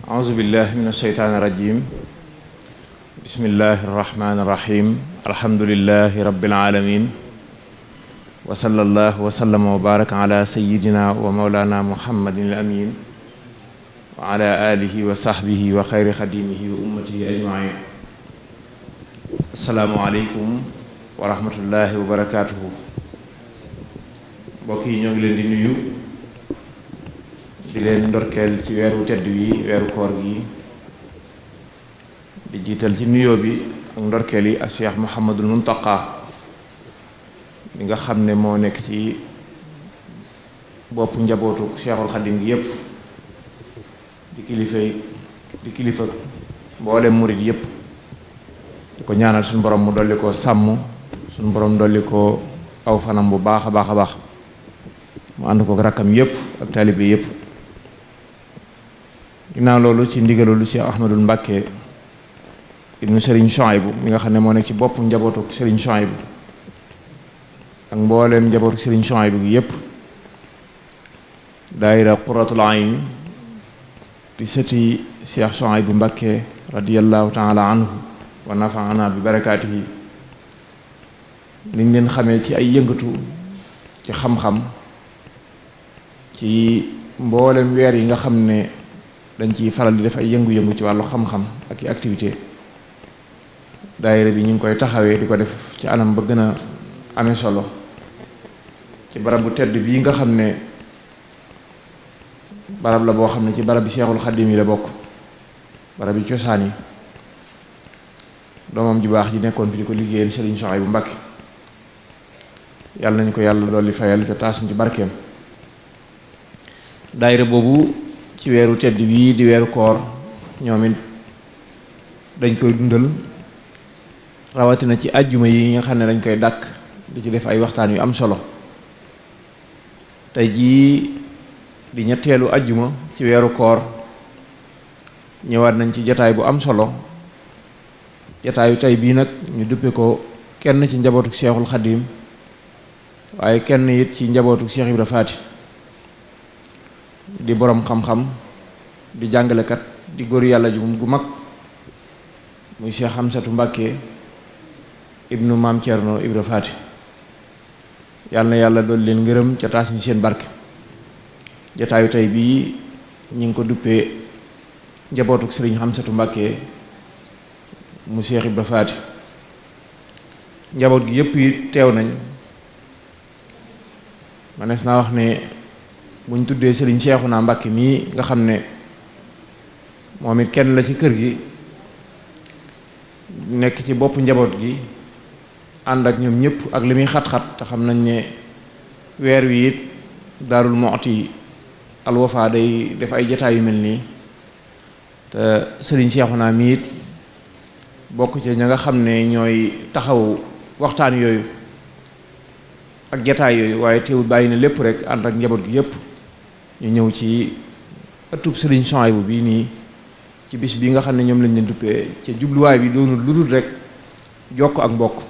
أعوذ بالله من الشيطان الرجيم بسم الله الرحمن الرحيم الحمد لله رب العالمين وصلى الله وسلم وبارك على سيدنا ومولانا محمد الأمين وعلى آله وصحبه وخير خديمه وأمته أجمعين. السلام عليكم ورحمة الله وبركاته. mbokk yi ñoo ngi leen di nuyu di leen ndorkeel ci weeru tedd wi weeru koor gi di jiital ci nuyoo bi ak ndorkeel yi ak Cheikh Mouhamadul Muntaqa li nga xam ne moo nekk ci bopp njabootu Cheikhul Khadim gi yépp di kilifa mboolem murid yépp di ko ñaanal suñu borom mu dolli ko sàmm suñu borom dolli ko aw fanam bu baax a baax a baax mu ànd ko rakkam yépp ak taalibe yépp. ginnaaw loolu ci ndigalolu Cheikh Ahmadul Mbàkke ibnu Serigne Chouaïbou mi nga xam ne moo nekk ci bopp njabootu Serigne Chouaïbou ak mbooleem njabootu Serigne Chouaïbou gi yépp daayira Qurratul Ayn di sëti Cheikh Chouaïbou Mbàkke radiyallahu taala anhu wa nafaana bi barakaatihi liñ leen xamee ci ay yëngatu ci xam-xam ci mboolem weer yi nga xam ne dañ ciy faral di def ay yëngu-yëngu ci wàllu xam-xam ak i activité daayira bi ñu ngi koy taxawee di ko def ci anam ba gën a amee solo ci barab bu tedd bii nga xam ne barab la boo xam ne ci barab bi Seexul Xaddim yi la bokk barab bi cosaan yi doomam ju baax ji nekkoon fi di ko liggéeyal Serigne Chouaïbou Mbacké yàlla nañ ko yàlla dolli fayal te taasuñ ci barkeem. daayira boobu ci weeru tedd wii di weeru koor ñoom it dañ koy dundal rawatina ci àjjuma yi nga xam ne dañ koy dàkk di ci def ay waxtaan yu am solo. tey jii di ñetteelu àjjuma ci weeru koor ñëwaat nañ ci jataay bu am solo jataayu tey bii nag ñu duppe ko kenn ci njabootu Cheikhul Khadim waaye kenn it ci njabootu Cheikh Ibra Faati di boroom xam-xam di jàngalekat di góor yàlla ju gu mag muy Cheikh Hamsatu Mbàkke ibnu Maam Cerno Ibra Faati yàlla na yàlla dool leen ngërëm ca taas ñu seen barke. jataayu tey bii ñu ngi ko duppee njabootuk Sëriñ Hamsatu Mbàkke mu Cheikh Ibra Faati njaboot gi yépp yi teew nañ manees naa wax ne buñ tuddee Serigne Cheikhouna Mbàkke mii nga xam ne moom it kenn la ci kër gi nekk ci bopp njaboot gi ànd ak ñoom ñëpp ak li muy xat-xat te xam nañ ne weer wi it Daarul Muxti Al Wafa day def ay jataay yu mel nii te Serigne Cheikhouna mii it bokk ci ña nga xam ne ñooy taxaw waxtaan yooyu ak jataay yooyu waaye teewul bàyyi na lépp rek ànd ak njaboot gi yépp ñu ñëw ci ëttub Serigne Chouaïbou bii nii ci bis bi nga xam ne ñoom lañ leen duppee ca jubluwaay bi doonul lu dul rek jokk ak mbokk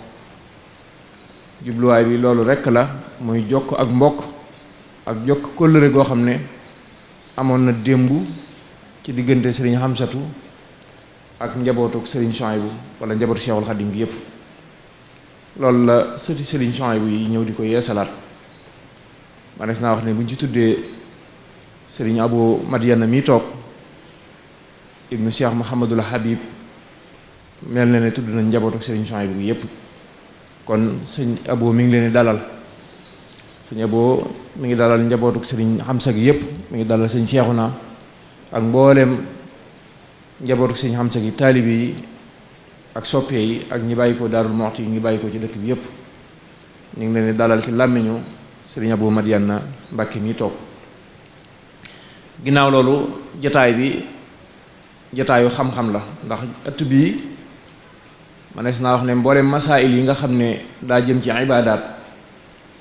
jubluwaay bi loolu rek la muy jokk ak mbokk ak jokk kóllëre goo xam ne amoon na démb ci diggante Serigne Hamsatu ak njabootuk Serigne Chouaïbou wala njabootu Cheikhul Khadim gi yépp loolu la sëti Serigne Chouaïbou yi ñëw di ko yeesalaat manees naa wax ne buñ ci tuddee Serigne Abo Madiana mi toog ibnu Cheikh Mouhamadul Habib mel na ne tudd nañ njabootu Serigne Chouaïbou gi yépp kon sëñ Abo mi ngi leen di dalal sëñ Abo mi ngi dalal njabootu Serigne Hamsa gi yépp mi ngi dalal sëñ Cheikhouna ak mbooleem njabootu sëñ Hamsa gi taalibe yi ak soppe yi ak ñi bàyyi ko Daarul Muxti yi ngi bàyyi ko ci dëkk bi yépp ñu ngi leen di dalal ci làmmiñu Serigne Abo Madiana Mbàkke mi toog. ginnaaw loolu jataay bi jataayu xam-xam la ndax ëtt bii manees naa wax ne mboolem masaayil yi nga xam ne daa jëm ci ibaadaat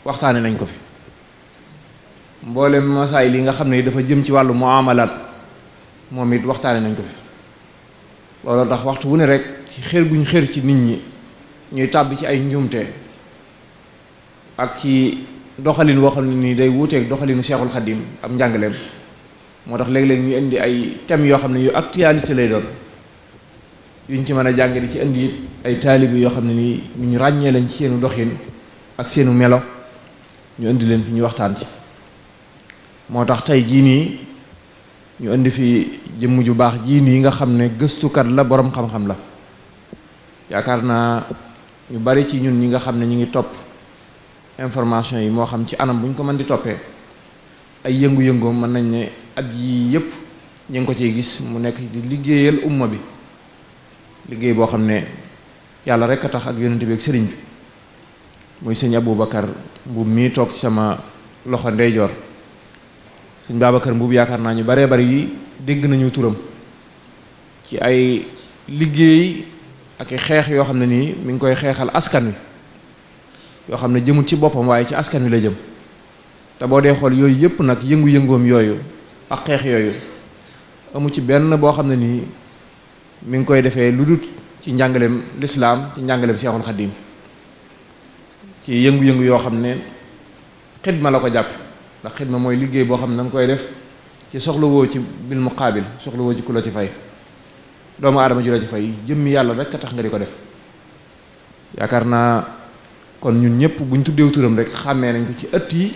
waxtaane nañ ko fi mboolem masaayil yi nga xam ne dafa jëm ci wàllu muamalaat moom it waxtaane nañ ko fi loolu tax waxtu wu ne rek ci xër guñ xër ci nit ñi ñuy tàbbi ci ay njuumte ak ci doxalin woo xam ne nii day wuuteeg doxalinu Seexul Xaddim am njàngaleem moo tax léeg-léeg ñu indi ay thèmes yoo xam ne yu actualité lay doon yuñ ci mën a jàng di ci indi it ay taalibe yoo xam ne nii ñu ràññee lañ ci seenu doxin ak seenu melo ñu indi leen fi ñu waxtaan ci. moo tax tey jii nii ñu indi fi jëmm ju baax jii nii nga xam ne gëstukat la borom xam-xam la yaakaar naa ñu bari ci ñun ñi nga xam ne ñu ngi topp information yi moo xam ci anam bu ñu ko mën di toppee ay yëngu-yëngoom mën nañ ne at yii yëpp ñu ngi ko ciy gis mu nekk di liggéeyal umma bi liggéey boo xam ne yàlla rek a tax ak yonent bi ak sëriñ bi muy sëñ Aboubacar Mbuub mii toog ci sama loxo ndeyjoor. sëñ Babacar Mbuub yaakaar naa ñu baree bari yi dégg nañu turam ci ay liggéey ak i xeex yoo xam ne nii mi ngi koy xeexal askan wi yoo xam ne jëmul ci boppam waaye ci askan wi la jëm te boo dee xool yooyu yëpp nag yëngu-yëngoom yooyu ak xeex yooyu amu ci benn boo xam ne nii mi ngi koy defee lu dul ci njàngaleem lislaam ci njàngaleem Seexul Xadiim ci yëngu-yëngu yoo xam ne xidma la ko jàpp ndax xidma mooy liggéey boo xam ne da nga koy def ci soxlawoo ci bil muqaabil soxlawoo ci ku la ci fay doomu aadama ju la ci fay jëmmi yàlla rek a tax nga di ko def yaakaar naa kon ñun ñëpp buñ tuddeew turam rek xàmmee nañ ko ci ëtt yi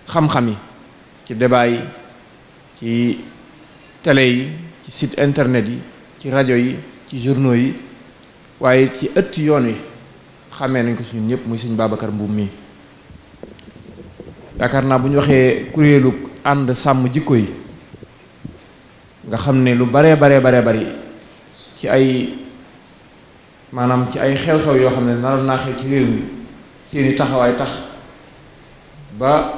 xam-xam yi ci débat yi ci télé yi ci site internet yi ci rajo yi ci journaux yi waaye ci ëtt yoon wi xàmmee nañ ko ci ñun ñëpp muy sëñ Babacar Mbuub mii yaakaar naa bu ñu waxee kuréelu ànd sàmm jikko yi nga xam ne lu baree bari ci ay maanaam ci ay xew-xew yoo xam ne naroon naa xew ci réew mi seeni taxawaay tax ba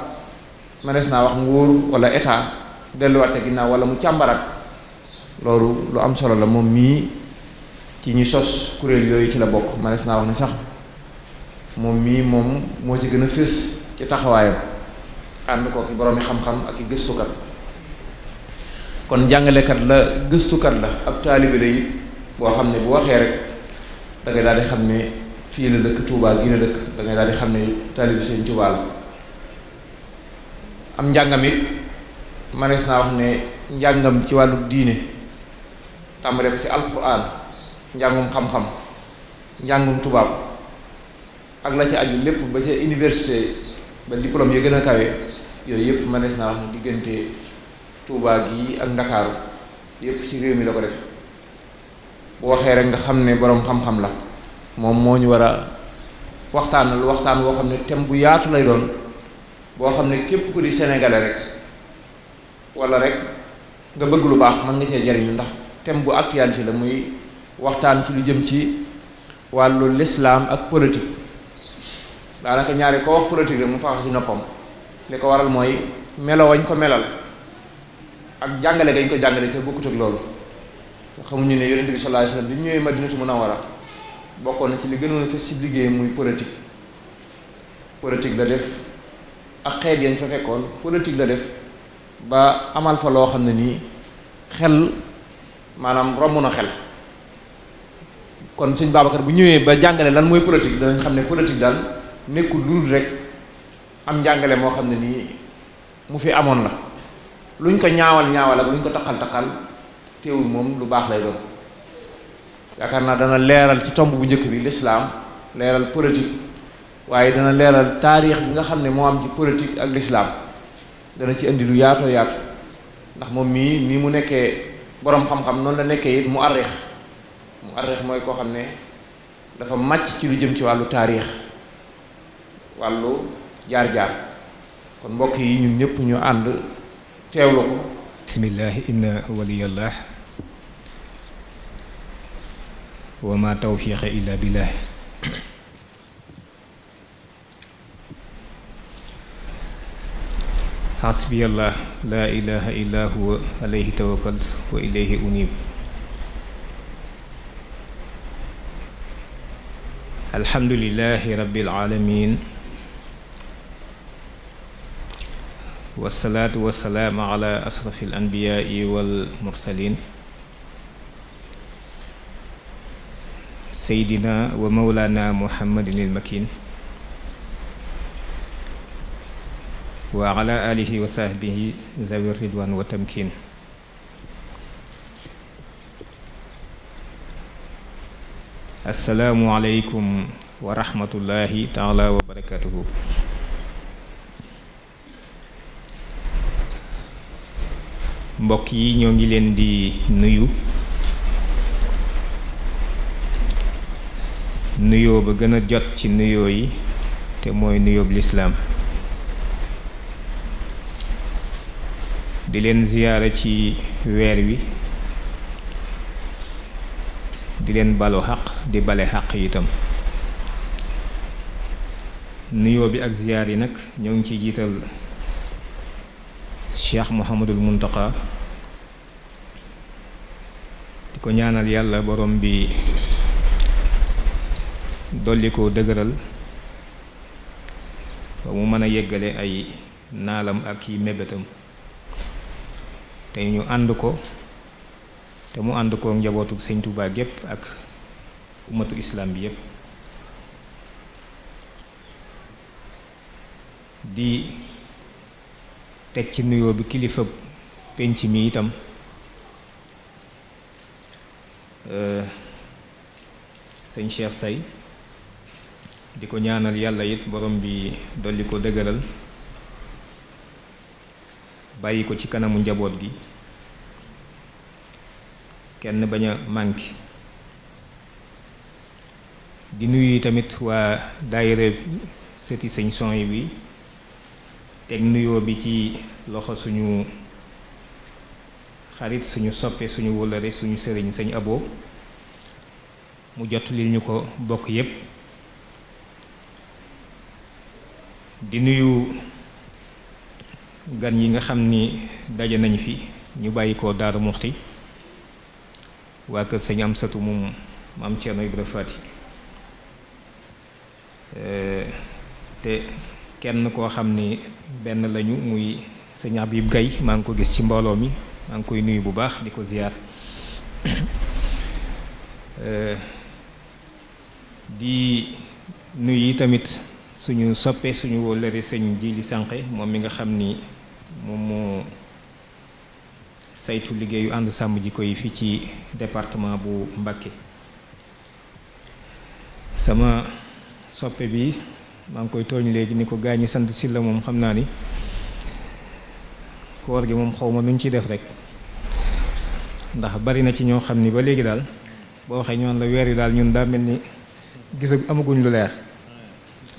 mënees naa wax nguur wala état delluwaate ginnaaw wala mu càmbaraat loolu lu am solo la moom mii ci ñi sos kuréel yooyu ci la bokk mënees naa wax ni sax moom mii moom moo ci gën a fés ci taxawaayam ànd ko ki boroomi xam-xam ak i gëstukat kon jàngalekat la gëstukat la ab taalibe la it boo xam ne bu waxee rek da ngay daal di xam ne fii la dëkk Touba gii la dëkk da ngay daal di xam ne taalibe Sëñ Touba la am njàngam it manees naa wax ne njàngam ci wàllu diine tàmbale ko ci alquran njàngum xam-xam njàngum tubaab ak la ci aju lépp ba ca université ba diplôme yi gën a kawe yooyu yëpp manees naa wax ne diggante Touba gi ak Ndakaaru yëpp ci réew mi la ko def bu waxee rek nga xam ne boroom xam-xam la moom moo ñu war a waxtaanal waxtaan woo xam ne thème bu yaatu lay doon boo xam ne képp ku di sénégalais rek wala rek nga bëgg lu baax mën nga cee jariñu ndax thème bu actualité la muy waxtaan ci lu jëm ci wàllu l'islam ak politique daanaka ñaari ko wax politique rek mu faax si noppam li ko waral mooy melo wañ ko melal ak jàngale gañ ko jàngale te bokkut ak loolu te xamuñu ne yonent bi sallallahu alayhi wasallam bi ñëwee Madinatu Munawwara bokkoon na ci li gënoon a fës ci liggéeyam muy politique la def ak xeet yañ fa fekkoon politique la def ba amal fa loo xam ne nii xel maanaam romb na xel kon sëñ Babacar bu ñëwee ba jàngale lan mooy politique danañ xam ne politique daal nekkul lu dul rek am njàngale moo xam ne nii mu fi amoon la luñ ko ñaawal ak luñ ko taqal teewul moom lu baax lay doon yaakaar naa dana leeral ci tomb bu njëkk bi l'islam leeral politique waaye dana leeral taarix bi nga xam ne moo am ci politique ak l'islam dana ci indi lu yaatoo yaatu ndax moom mii nii mu nekkee boroom xam-xam noonu la nekkee it mu arrix mooy koo xam ne dafa màcc ci lu jëm ci wàllu taarix wàllu jaar-jaar kon mbokk yi ñun ñëpp ñu ànd teewlu ko bismillahi inna waliyallah wa ma tawfiqa illa billah hasbiyallah la ilaha illa huwa alayhi tawakkaltu wa ilayhi unib alhamdulillahi rabbil alamin wasalaatu wasalaamu ala asrafi al anbiyaai wal mursalin seydina wa mawlana muhammadin il makin wa ala alihi wa sahbihi zawi ridwan wa tamkin. Assalaamu aleykum wa rahmatullahi taala wa barakatuhu. Mbokk yi ñoo ngi leen di nuyu nuyoo ba gën a jot ci nuyoo yi te mooy nuyoob lislaam di leen ziyaara ci weer wi di leen balu xaq di bale xaq itam. nuyoo bi ak ziyaar yi nag ñoo ngi ciy jiital Cheikh Mouhamadul Muntaqa di ko ñaanal yàlla borom bi dolli ko dëgëral ba mu mën a yeggale ay naalam ak yi mébétam te ñu ànd ko te mu ànd ko njabootu Sëñ Tuubaa gépp ak umatu islam bi yépp. di teg ci nuyoo bi kilifa penc mi itam sëñ Cheikh Say di ko ñaanal yàlla it borom bi dolli ko dëgëral bàyyi ko ci kanamu njaboot gi kenn bañ a manqué. di nuyu tamit waa daayira sëti sëñ Soy bi teg nuyoo bi ci loxo suñu xarit suñu soppe suñu wëllëre suñu sëriñ sëñ Abo mu jot li ñu ko bokk yépp. di nuyu gan yi nga xam ni daje nañ fi ñu bàyyi ko Daaru Muxti waa kër sëñ Amsatu moom maam Ceerno Ibra Faati te kenn koo xam ni benn lañu muy sëñ Habib Gaye maa ngi ko gis ci mbooloo mi maa ngi koy nuyu bu baax di ko ziyaar di nuyu tamit suñu soppe suñu wóllëre sëñ Jili Sànqe moom mi nga xam ni moom moo saytu liggéeyu ànd sàmm jikko yi fii ci département bu Mbacké. sama soppe bi maa ngi koy tooñ léegi ni ko gaa ñi sant si la moom xam naa ni koor gi moom xaw ma nuñ ciy def rek ndax bari na ci ñoo xam ni ba léegi daal boo waxee ñoon la weer yi daal ñun daa mel ni gis amaguñ lu leer.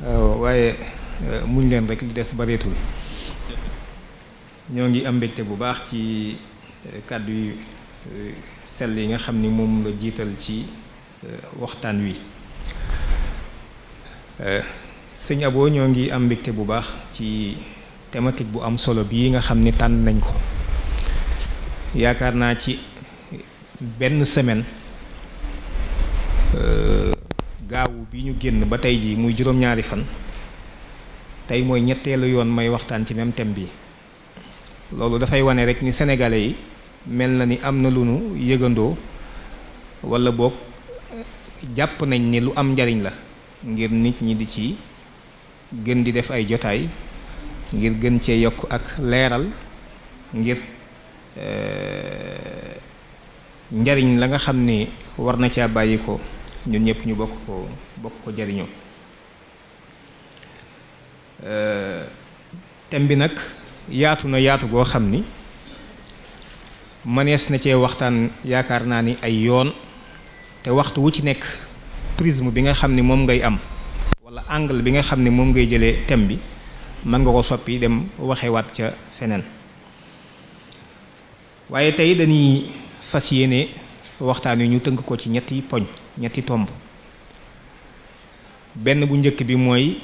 waaw waaye muñ leen rek li des bareetul. ñoo ngi am mbégte bu baax ci kàddu yu sell yi nga xam ni moom la jiital ci waxtaan wi. sëñ Abo ñoo ngi am mbégte bu baax ci thématique bu am solo bii nga xam ni tànn nañ ko. yaakaar naa ci benn semaine gaawu bi ñu génn ba tey jii muy juróom-ñaari fan tey mooy ñetteelu yoon may waxtaan ci même thème bi. loolu dafay wane rek ni sénégalais yi mel na ni am na lu nu yëgandoo walla boog jàpp nañ ni lu am njariñ la ngir nit ñi di ci gën di def ay jotaay ngir gën cee yokk ak leeral ngir njariñ la nga xam ni war na caa bàyyi ko ñun ñëpp ñu bokk ko jariñoo. thème bi nag yaatu na yaatu goo xam ni mënees na cee waxtaan yaakaar naa ni ay yoon te waxtu wu ci nekk prisme bi nga xam ni moom ngay am walla angle bi nga xam ni moom ngay jëlee thème bi mën nga ko soppi dem waxewaat ca feneen. waaye tey dañuy fas yéene waxtaan wi ñu tënk ko ci ñetti poñ ñetti tomb. benn bu njëkk bi mooy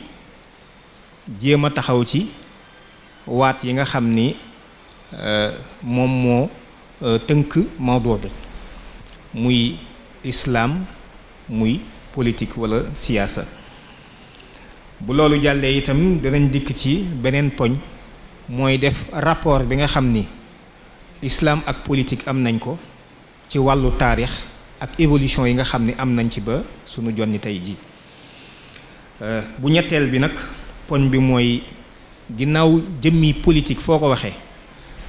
jéem a taxaw ci waat yi nga xam ni moom moo tënk mawduu bi muy islaam muy politique walla siyaasa. bu loolu jàllee itam danañ dikk ci beneen poñ mooy def rapport bi nga xam ni islaam ak politique am nañ ko ci wàllu taarix ak évolution yi nga xam ni am nañ ci ba sunu jonni tey ji. bu ñetteel bi nag poñ bi mooy ginnaaw jëmmi politique foo ko waxee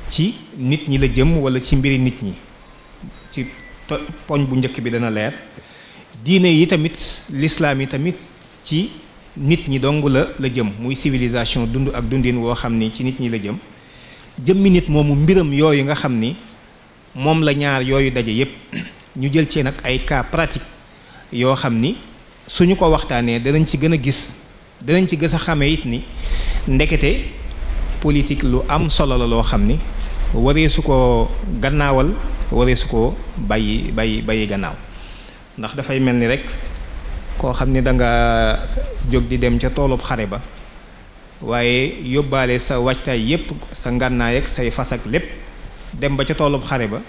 ci nit ñi la jëm wala ci mbiri nit ñi ci poñ bu njëkk bi dana leer. diine yi tamit l'islam yi tamit ci nit ñi dong la jëm muy civilisation dund ak dundin woo xam ni ci nit ñi la jëm. jëmmi nit moomu mbiram yooyu nga xam ni moom la ñaar yooyu daje yépp ñu jël ci nag ay cas pratique yoo xam ni suñu ko waxtaanee danañ ci gën a gis danañ ci gës a xamee it ni ndekete politique lu am solo la loo xam ni waree su ko gannaawal waree su ko bàyyi gannaaw ndax dafay mel ni rek koo xam ni da nga jóg di dem ca toolub xare ba waaye yóbbaale sa waajtaay yépp sa ngànnaay ak say fas ak lépp dem ba ca toolub xare ba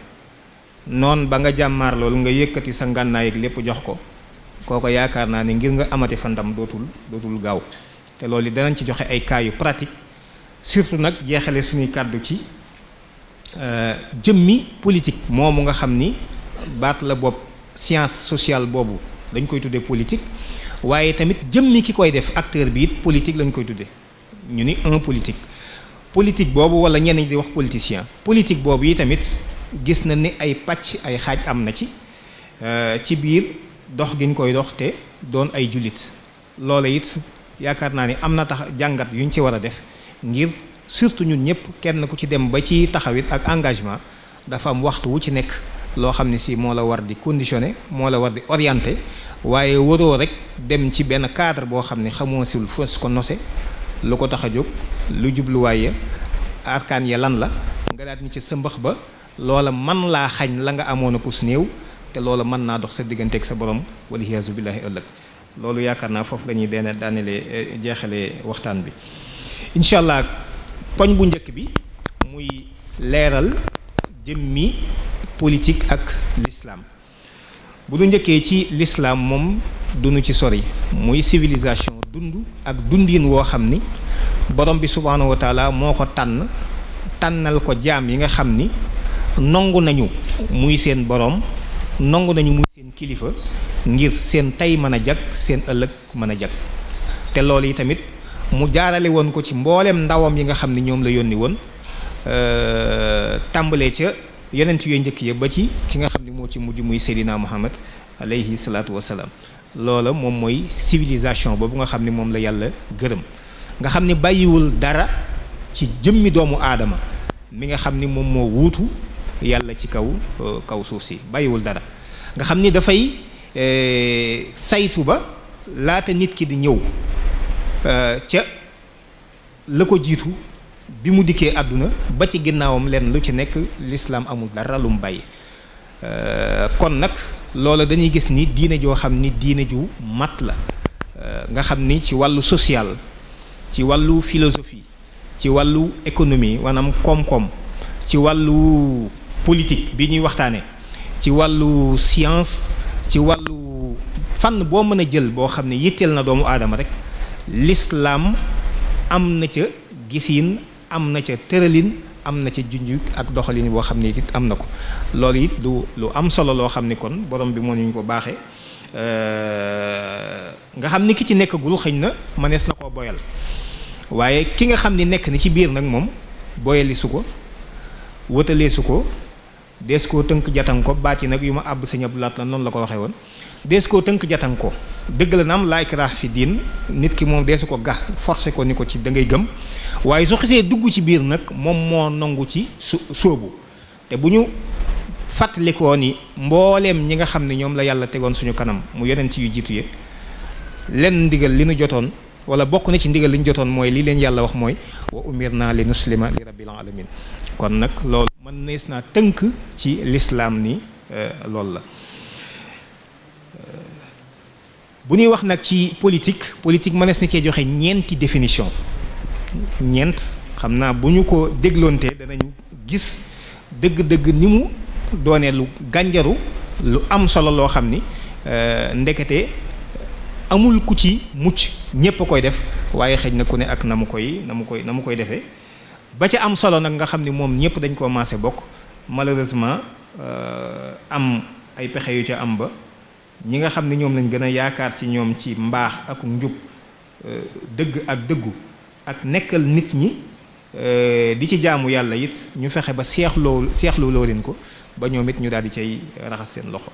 noon ba nga jàmmaar loolu nga yëkkati sa ngànnaay ak lépp jox ko kooko yaakaar naa ni ngir nga amati fa ndam dootul gaaw te loolu yi danañ ci joxe ay cas yu pratique surtout nag jeexale suñuy kàddu ci jëmmi politique moomu nga xam ni baat la bopp science sociale boobu dañ koy tuddee politique waaye tamit jëmmi ki koy def acteur bi it politique lañ koy tuddee ñu ni un politique boobu wala ñenn ñi di wax politicien politique boobu yi tamit gis na ni ay pàcc ay xaaj am na ci biir dox gi ñu koy dox te doon ay jullit loola it yaakaar naa ni am na tax jàngat yu ñu ci war a def ngir surtout ñun ñëpp kenn ku ci dem ba ci taxawit ak engagement dafa am waxtu wu ci nekk loo xam ne si moo la war di conditionné moo la war di orienté waaye waroo rek dem ci benn cadre boo xam ne xamoo si fos ko nose lu ko tax a jóg lu jubluwaay ya arkaan ya lan la nga daat ni ci sa mbax ba loola mën laa xañ la nga amoon a kus néew te loola mën naa dox sa digganteeg sa borom waliyaasu billaahi ëllëg loolu yaakaar naa foofu la ñuy daanelee jeexalee waxtaan bi incha allah poñ bu njëkk bi muy leeral jëmmi politique ak l'islam bu du njëkkee ci l'islam moom duñu ci sori muy civilisation dund ak dundin woo xam ni borom bi subhaanahu wa taala moo ko tànnal ko jaam yi nga xam ni nongu nañu muy seen borom nongu nañu muy seen kilifa ngir seen tey mën a jag seen ëllëg mën a jag te loolu yi tamit mu jaarale woon ko ci mbooleem ndawam yi nga xam ni ñoom la yónni woon tàmbalee ca yonent yooyu njëkk ya ba ci ki nga xam ni moo ci mujj muy Seydina Muhammad alayhi salaatu wasalaam loola moom mooy civilisation boobu nga xam ni moom la yàlla gërëm nga xam ni bàyyiwul dara ci jëmmi doomu aadama mi nga xam ni moom moo wuutu yàlla ci kaw suuf si bàyyiwul dara nga xam ni dafay saytu ba laata nit ki di ñëw ca la ko jiitu bi mu dikkee àdduna ba ci ginnaawam leen lu ci nekk lislaam amul dara lu mu bàyyi kon nag loola dañuy gis ni diine joo xam ni diine ju mat la nga xam ni ci wàllu social ci wàllu philosophie ci wàllu économie maanaam koom-koom ci wàllu politique bi ñuy waxtaane ci wàllu science ci wàllu fànn boo mën a jël boo xam ne yitteel na doomu aadama rek l'islam am na ca gisiin am na ca tëralin am na ca junj ak doxalin boo xam ne it am na ko loolu it du lu am solo loo xam ni kon borom bi moo ñu ko baaxee nga xam ni ki ci nekkagul xëñ na mënees na koo boyal waaye ki nga xam ni nekk ni ci biir nag moom boyali su ko wëtalee su ko dees koo tënk jatan ko baat yi nag yu ma àbb sa ñab laat la noonu la ko waxee woon dees koo tënk jatan ko dëgg la naam laa ikraaha fi diin nit ki moom deesu ko ga forcé ko ni ko ci da ngay gëm waaye su xisee dugg ci biir nag moom moo nangu ci sóobu te bu ñu fàttalikoo ni mbooleem ñi nga xam ne ñoom la yàlla tegoon suñu kanam mu yonent yu jiitu ye lenn ndigal li nu jotoon wala bokk na ci ndigal li ñu jotoon mooy li leen yàlla wax mooy wa umirna li nuslima li rabbil alamin kon nag loolu mën nees naa tënk ci lislaam ni loolu la bu ñuy wax nag ci politique mënees na cee joxe ñeenti définition ñeent xam naa bu ñu ko dégloontee danañu gis dëgg-dëgg ni mu doonee lu gànjaru lu am solo loo xam ni ndekete amul ku ci mucc ñépp a koy def waaye xëy na ku ne ak na mu koy defee ba ca am solo nag nga xam ni moom ñépp dañ koo maase bokk malheureusement am ay pexe yu ca am ba ñi nga xam ne ñoom lañ gën a yaakaar ci ñoom ci mbaax ak njub dëgg ak dëggu ak nekkal nit ñi di ci jaamu yàlla it ñu fexe ba seexlu loo leen ko ba ñoom it ñu daal di cay raxas seen loxo.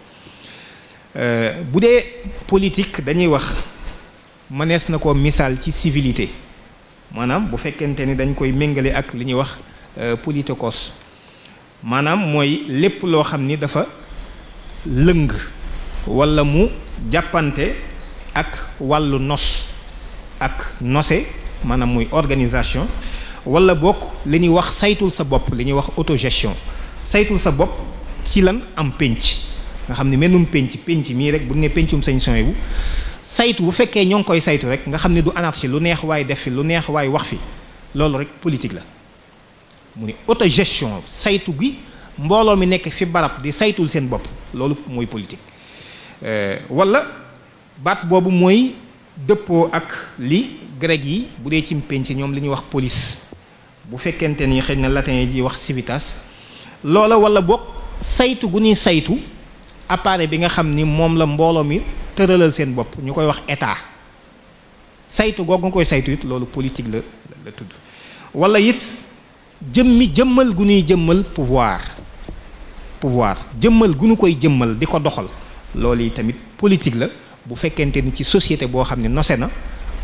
bu dee politique dañuy wax mënees na ko misaal ci civilité maanaam bu fekkente ni dañ koy méngale ak li ñuy wax politikos maanaam mooy lépp loo xam ni dafa lëng walla mu jàppante ak wàllu nos ak nose maanaam muy organisation walla bokk li ñuy wax saytul sa bopp li ñuy wax autogestion saytul sa bopp ci lan am pénc nga xam ne mennum pénc mii rek bu ne péncum Sëñ Suhaybu saytu bu fekkee ñoo ngi koy saytu rek nga xam ne du anarchie lu neex waaye def fi lu neex waaye wax fi loolu rek politique la mu ne autogestion saytu gi mbooloo mi nekk fi barab di saytul seen bopp loolu mooy politique walla baat boobu mooy dëppoo ak li grec yi bu dee ci pénc ñoom li ñuy wax police bu fekkente ni xëy na latin yi di wax civitas loola walla bokk saytu gu ñuy saytu appareil bi nga xam ni moom la mbooloo mi tëralal seen bopp ñu koy wax état saytu googu nga koy saytu it loolu politique la tudd walla it jëmmal gu ñuy jëmmal pouvoir jëmmal gu ñu koy jëmmal di ko doxal loolu yi tamit politique la bu fekkente ni ci société boo xam ne nose na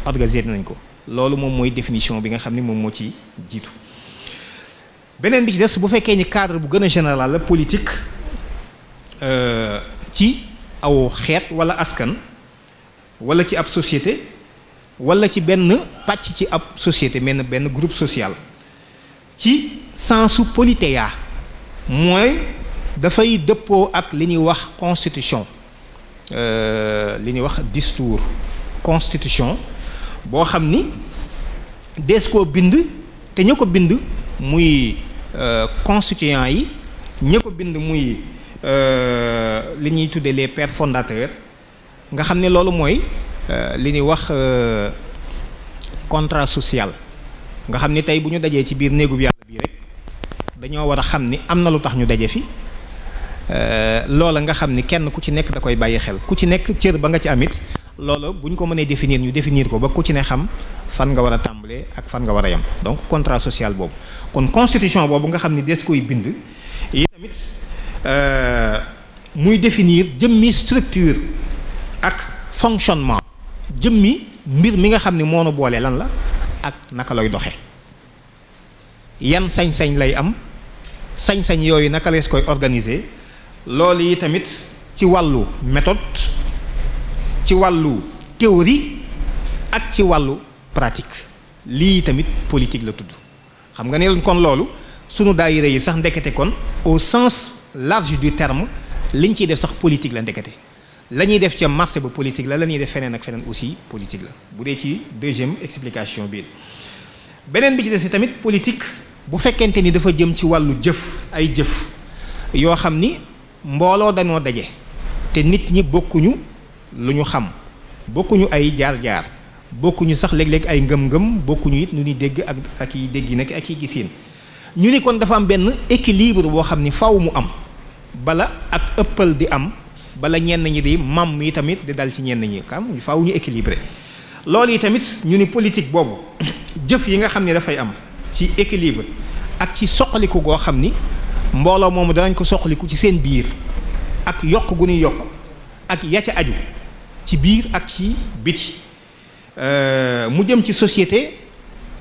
organisé nañ ko loolu moom mooy définition bi nga xam ni moom moo ci jiitu beneen bi ci des bu fekkee ni cadre bu gën a général la politique ci aw xeet walla askan walla ci ab société walla ci benn pàcc ci ab société benn groupe social ci sensu politeia mooy dafay dëppoo ak li ñuy wax constitution li ñuy wax discours constitution boo xam ni dees koo bind te ña ko bind muy constituants yi ña ko bind muy li ñuy tuddee les pères fondateurs nga xam ne loolu mooy li ñuy wax contrat social nga xam ni tey bu ñu dajee ci biir néegub yàlla bii rek dañoo war a xam ni am na lu tax ñu daje fi loola nga xam ni kenn ku ci nekk da koy bàyyi xel ku ci nekk cër ba nga ci amit loola bu ñu ko mënee définir ñu définir ko ba ku ci ne xam fan nga war a tàmbalee ak fan nga war a yem donc contrat social boobu kon constitution boobu nga xam ni des koy bind yi tamit muy définir jëmmi structure ak fonctionnement jëmmi mbir mi nga xam ni moo nu boole lan la ak naka lay doxe yan sañ-sañ lay am sañ-sañ yooyu naka lees koy organiser loolu yi tamit ci wàllu méthode ci wàllu théorie ak ci wàllu pratique lii tamit politique la tudd xam nga ne kon loolu sunu daayira yi sax ndekete kon au sens large du terme liñ ciy def sax politique la ndekete la ñuy def ca marché ba politique la ñuy def feneen ak feneen aussi politique la bu dee ci deuxième explication bi beneen bi ci des tamit politique bu fekkente ni dafa jëm ci wàllu jëf ay jëf yoo xam ni mbooloo dañoo daje te nit ñi bokkuñu lu ñu xam bokkuñu ay jaar-jaar bokkuñu sax léeg-léeg ay ngëm-ngëm bokkuñu it nu ñuy dégg ak yi dégg nag ak yi gisiin ñu ni kon dafa am benn équilibre boo xam ni faw mu am bala ak ëppal di am bala ñenn ñi di mam yi tamit di dal ci ñenn ñi xam faw ñu équilibré loolu yi tamit ñu ni politique boobu jëf yi nga xam ni dafay am ci équilibre ak ci soqaliku goo xam ni mbooloo moomu danañ ko soqaliku ci seen biir ak yokk gu ñuy yokk ak ya ca aju ci biir ak ci biti mu jëm ci société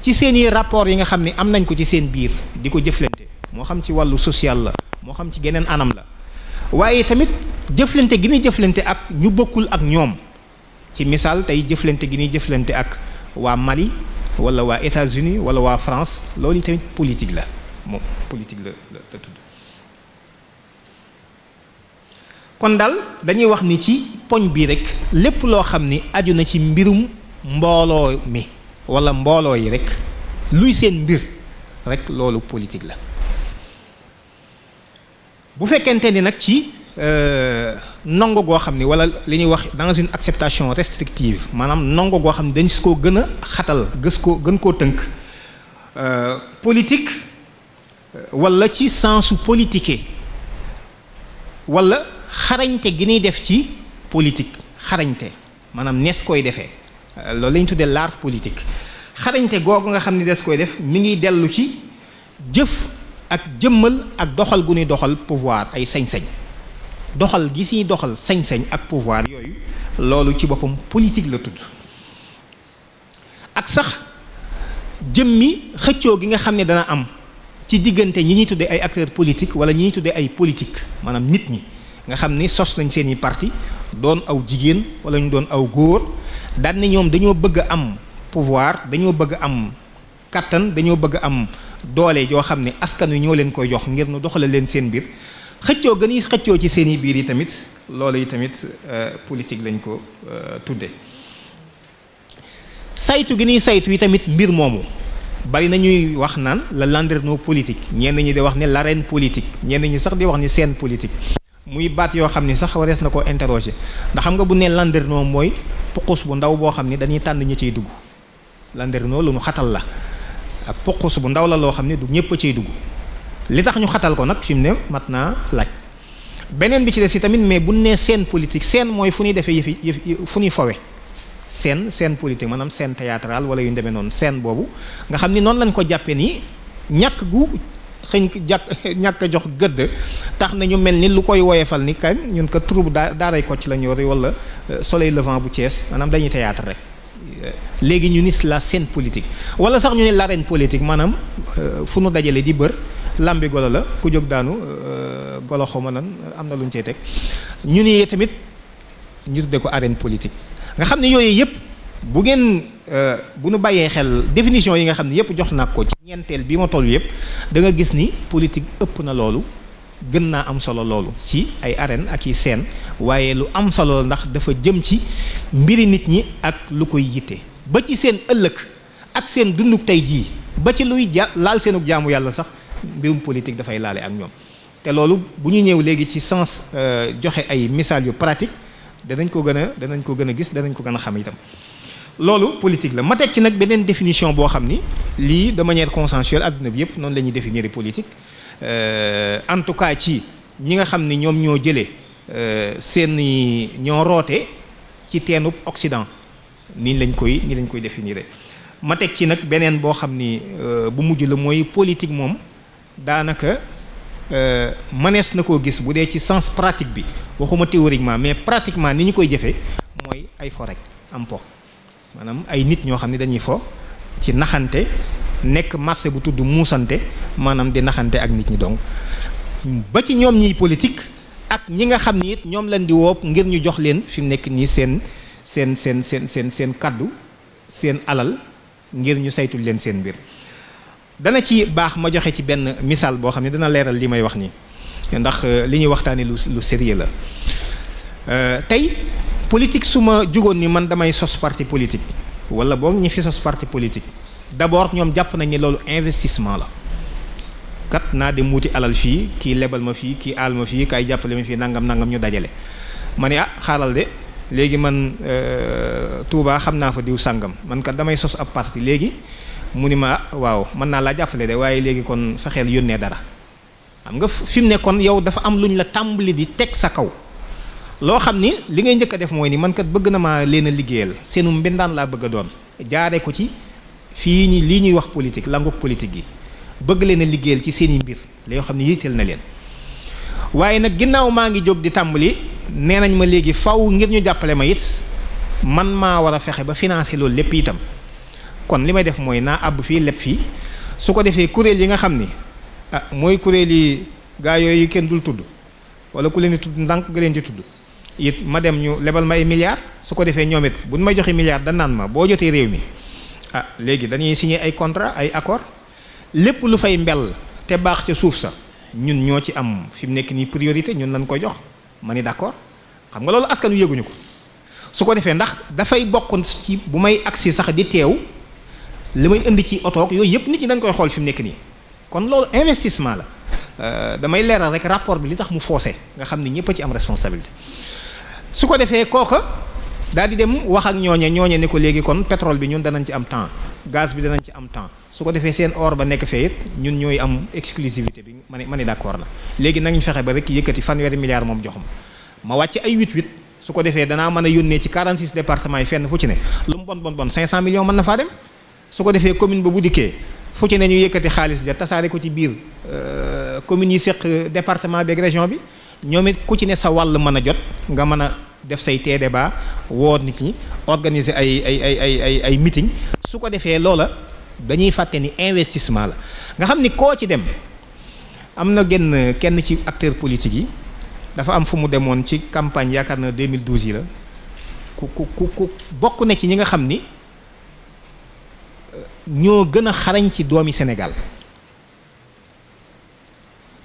ci seeni rapport yi nga xam ni am nañ ko ci seen biir di ko jëflante moo xam ci wàllu social la moo xam ci geneen anam la waaye tamit jëflante gi ñuy jëflante ak ñu bokkul ak ñoom ci misaal tey jëflante gi ñuy jëflante ak waa Mali wala waa États-Unis wala waa France loolu tamit politique la moom politique la tudd kon daal dañuy wax ni ci poñ bii rek lépp loo xam ni aju na ci mbirum mbooloo mi wala mbooloo yi rek luy seen mbir rek loolu politique la bu fekkente ni nag ci nongo goo xam ni wala li ñuy wax dans une acceptation restrictive maanaam nongo goo xam ni dañ si koo gën a xatal gën koo tënk politique wala ci sensu politique wala xarañte gi ñuy def ci politique xarañte maanaam nees koy defee loolu la ñu tuddee l'art politique xarañte googu nga xam ni des koy def mi ngi dellu ci jëf ak jëmmal ak doxal gu ñuy doxal pouvoir ay sañ-sañ doxal gi siy doxal sañ-sañ ak pouvoir yooyu loolu ci boppam politique la tudd ak sax jëmmi xëccoo gi nga xam ne dana am ci diggante ñi ñuy tuddee ay acteurs politiques wala ñi ñuy tuddee ay politique maanaam nit ñi nga xam ni sos nañ seeni parti doon aw jigéen wala ñu doon aw góor daan ne ñoom dañoo bëgg a am pouvoir dañoo bëgg a am kattan dañoo bëgg a am doole joo xam ne askan wi ñoo leen koy jox ngir nu doxale leen seen biir xëccoo gën yi xëccoo ci seeni biir yi tamit loolu yi tamit politique lañ ko tudde saytu gi ñuy saytu yi tamit mbir moomu bari na ñuy wax naan la landerneau politique ñenn ñi di wax ne l'arène politique ñenn ñi sax di wax ni scène politique muy baat yoo xam ni sax warees na koo interroger ndax xam nga bu ne landerneau mooy puqus bu ndaw boo xam ni dañuy tànn ñi ciy dugg landerneau lu nu xatal la ak puqus bu ndaw la loo xam ne du ñëpp a ciy dugg li tax ñu xatal ko nag fi mu ne mat naa laaj beneen bi ci des si tamit mais bu nee scène politique scène mooy fu ñuy defee yëfi fu ñuy fowe scène politique maanaam scène théâtrale wala yu demee noonu scène boobu nga xam ni noonu lañ ko jàppee nii ñàkk gu ñàkk a jox gëdd tax na ñu mel ni lu koy woyefal ni kañ ñun ko troupe daaray Kocc la ñu yor wala soleil levant bu Thiès maanaam dañuy théâtre rek léegi ñu ni la scène politique wala sax ñu ne l'arène politique maanaam fu nu dajale di bër lambi golo la ku jóg daanu golo xawma nan am na lu ñu cey teg ñu ni tamit ñu tudde ko arène politique nga xam ne yooyu yëpp bu ngeen bu nu bàyyee xel définition yi nga xam ne yëpp jox naa ko ci ñeenteel bi ma toll yëpp da nga gis ni politique ëpp na loolu gën naa am solo loolu ci ay arène ak i scène waaye lu am solo ndax dafa jëm ci mbiri nit ñi ak lu koy yitte ba ci seen ëllëg ak seen dunduk tey jii ba ci luy laal seenug jaamu yàlla sax mbirum politique dafay laale ak ñoom te loolu bu ñu ñëw léegi ci sens joxe ay misaal yu pratique danañ ko gën a gis danañ ko gën a xam itam loolu politique la ma teg ci nag beneen définition boo xam ni lii de manière consensuelle adduna bi yëpp noonu la ñuy définir politique en tout cas ci ñi nga xam ni ñoom ñoo jëlee ñoo roote ci teenub Occident nii lañ koy définir ma teg ci nag beneen boo xam ni bu mujj la mooy politique moom daanaka mënees na koo gis bu dee ci sens pratique bi waxuma théoriquement mais pratiquement ni ñu koy jëfee mooy ay fo rek am po maanaam ay nit ñoo xam ne dañuy fo ci naxante nekk marché bu tudd muusante maanaam di naxante ak nit ñi donc ba ci ñoom ñiy politique ak ñi nga xam ni it ñoom lañ di woo ngir ñu jox leen fi mu nekk nii seen kaddu seen alal ngir ñu saytul leen seen mbir dana ci baax ma joxe ci benn misaal boo xam ne dana leeral li may wax nii ndax li ñuy waxtaanee lu sérieux la tey politique su ma jugoon ni man damay sos parti politique wala boog ñi fi sos parti politique d'abord ñoom jàpp nañ ni loolu investissement la kat naa dem wuti alal fii kii lebal ma fii kii aal ma fii kaay jàppale ma fii nangam ñu dajale ma ne xaaral de léegi man Touba xam naa fa diw sàngam man kat damay sos ab parti léegi mu ni ma waaw mën naa laa jàppale de waaye léegi kon fexeel yónnee dara xam nga fi mu ne kon yow dafa am lu ñu la tàmbali di teg sa kaw loo xam ni li ngay njëkk a def mooy ni man kat bëgg na maa leen a liggéeyal seenu mbindaan laa bëgg a doon jaaree ko ci fii ñi lii ñuy wax politique languk politique yi bëgg leen a liggéeyal ci seen i mbir la yoo xam ne yitteel na leen waaye nag ginnaaw maa ngi jóg di tàmbali nee nañ ma léegi faw ngir ñu jàppale ma it man maa war a fexe ba financer loolu lépp itam kon li may def mooy naa àbb fii leb fii su ko defee kuréel yi nga xam ni mooy kuréel yi gaa yooyu kenn dul tudd wala ku leen di tudd ndànk nga leen di tudd it ma dem ñu lebal ma ay milliards su ko defee ñoom it bu ñu may joxe milliards da naan ma boo jotee réew mi léegi dañuy signer ay contrat ay accord lépp lu fay mbell te baax ca suuf sa ñun ñoo ci am fi mu nekk nii priorité ñun lañ koy jox ma ni d'accord xam nga loolu askan wi yëguñu ko su ko defee ndax dafay bokk ci bu may agsi sax di teew li may indi ci otoog yooyu yëpp nit ñi dañ koy xool fi mu nekk nii kon loolu investissement la damay leeral rek rapport bi li tax mu faussé nga xam ni ñëpp a ci am responsabilité su ko defee kooka daal di dem wax ak ñooñe ne ko léegi kon pétrole bi ñun danañ ci am temps gaz bi danañ ci am temps su ko defee seen or ba nekk fee it ñun ñooy am exclusivité bi ma ne d'accord la léegi nañu fexe ba rek yëkkati fanweeri milliards moom jox ma wàcc ay 8 su ko defee danaa mën a yónnee ci 46 départements yi fenn fu ci ne lu mu bon 500 millions mën na faa dem su ko defee commune ba bu dikkee fu ci ne ñu yëkkati xaalis ja tasaare ko ci biir communes yi seq département bi ak région bi ñoom it ku ci ne sa wàll mën a jot nga mën a def say tee débat woo nit ñi organiser ay meeting. su ko defee loola dañuy fàtte ni investissement la nga xam ni koo ci dem am na kenn ci acteur politique yi dafa am fu mu demoon ci campagne yaakaar na 2012 yi la ku bokk na ci ñi nga xam ni ñoo gën a xarañ ci doomi Sénégal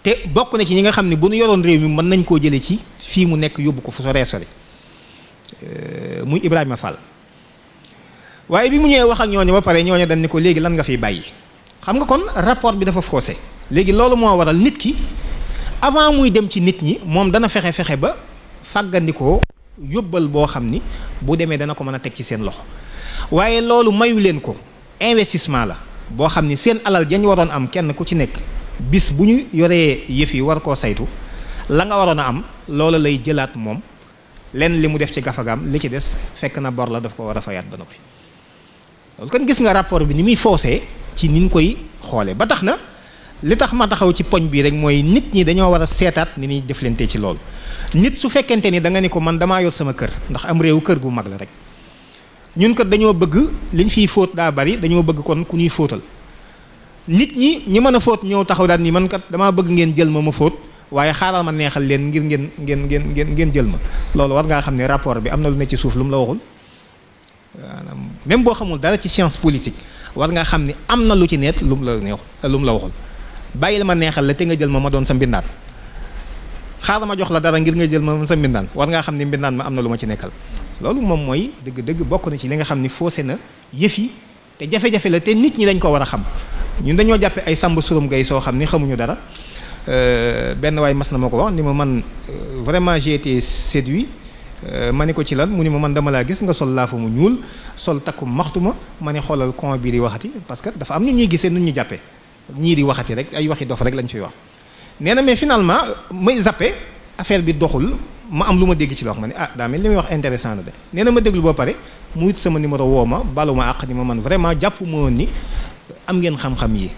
te bokk na ci ñi nga xam ne bu nu yoroon réew mi mën nañ koo jëlee ci fii mu nekk yóbbu ko fu sore sore muy Ibrahima Fall waaye bi mu ñëwee wax ak ñooñu ba pare ñooñu dañ ne ko léegi lan nga fiy bàyyi xam nga kon rapport bi dafa faussé léegi loolu moo waral nit ki avant muy dem ci nit ñi moom dana fexe ba fàggandikoo yóbbal boo xam ni bu demee dana ko mën a teg ci seen loxo waaye loolu mayu leen ko investissement la boo xam ni seen alal jañ waroon am kenn ku ci nekk bis bu ñu yoree yëf yi war koo saytu la nga waroon a am loola lay jëlaat moom lenn li mu def ci gafagaam li ci des fekk na bor la daf ko war a fayaat ba noppi loolu kon gis nga rapport bi ni muy faussé ci ni ñu koy xoolee ba tax na li tax ma taxaw ci poñ bii rek mooy nit ñi dañoo war a seetaat ni ñuy deflante ci loolu nit su fekkente ni da nga ni ko man damaa yor sama kër ndax am réew kër gu mag la rek ñun kat dañoo bëgg liñ fiy fóot daa bari dañoo bëgg kon ku ñuy fóotal nit ñi mën a fóot ñëw taxaw daal ni man kat damaa bëgg ngeen jël ma fóot waaye xaaral ma neexal leen ngir ngeen jël ma loolu war ngaa xam ne rapport bi am na lu ne ci suuf lu mu la waxul même boo xamul dara ci science politique war ngaa xam ni am na lu ci neet lu mu la waxul bàyyil ma neexal la te nga jël ma doon sa mbindaan xaaral ma jox la dara ngir nga jël ma sa mbindaan war ngaa xam ni mbindaan ma am na lu ma ci nekkal loolu moom mooy dëgg-dëgg bokk na ci li nga xam ni faussé na yëf yi te jafe-jafe la te nit ñi dañ ko war a xam ñun dañoo jàppe ay sàmb surum gay soo xam ni xamuñu dara benn waay mas na ma ko wax ni ma man vraiment j'ai été séduit ma ne ko ci lan mu ni ma man dama laa gis nga sol laafa mu ñuul sol takku maxtuma ma ne xoolal con bii di waxati parce que dafa am nu ñuy gisee nu ñu jàppee ñii di waxati rek ay waxi dof rek lañ fiy wax nee na mais finalement may zappé affaire bi doxul ma am lu ma dégg ci la wax ma ne ah daa mel li muy wax intéressant na de nee na ma déglu ba pare mu it sama numéro woo ma balu ma àq ni ma man vraiment jàpp ma woon ni am ngeen xam-xam yi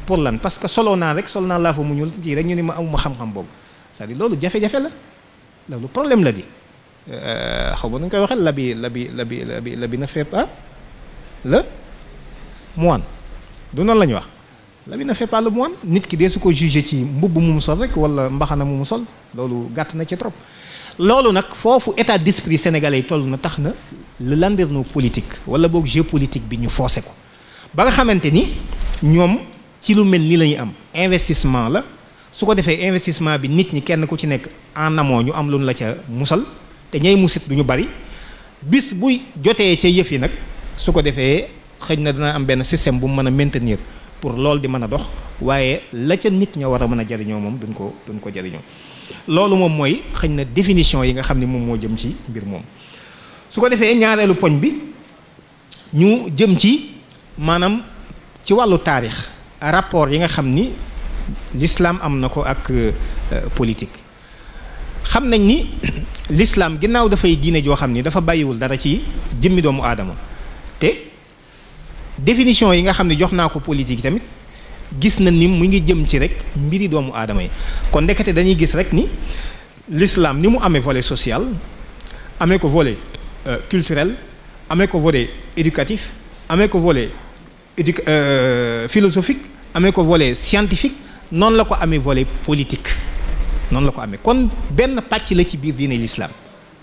pour lan parce que soloo naa rek sol naa laa fa mu ñuul kii rek ñu ni ma amuma xam-xam boobu c'est-à-dire loolu jafe-jafe la loolu problème la di xaw ma nu ñu koy waxee la bi na fait pas le moine du noonu la ñuy wax la bi na fait pas le moine nit ki dee su ko jugé ci mbubb mu mu sol rek wala mbaxana mu mu sol loolu gàtt na ci trop loolu nag foofu état d'esprit sénégalais yi toll na tax na le landerneau politique wala boog géopolitique bi ñu forcé ko ba nga xamante ni ñoom ci lu mel ni la ñuy am investissement la su ko defee investissement bi nit ñi kenn ku ci nekk en amont ñu am lu la ca musal te ñay musit du ñu bari bis buy jotee ca yëf yi nag su ko defee xëy na dina am benn système bu mu mën a maintenir pour loolu di mën a dox waaye la ca nit ña war a mën a jariñoo moom duñ ko jariñoo loolu moom mooy xëy na définition yi nga xam ne moom moo jëm ci mbir moom su ko defee ñaareelu poñ bi ñu jëm ci maanaam ci wàllu taarix rapport yi nga xam ni l'islam am na ko ak politique xam nañ ni l'islam ginnaaw dafay diine joo xam ni dafa bàyyiwul dara ci jëmmi doomu aadama te définition yi nga xam ne jox naa ko politique yi tamit gis na ni mu ngi jëm ci rek mbiri doomu aadama yi kon ndekete dañuy gis rek ni l'islam ni mu amee volet social amee ko volet culturel amee ko volet éducatif amee ko volet philosophique amee ko volet scientifique noonu la ko amee volet politique noonu la ko amee kon benn pàcc la ci biir diine l'islam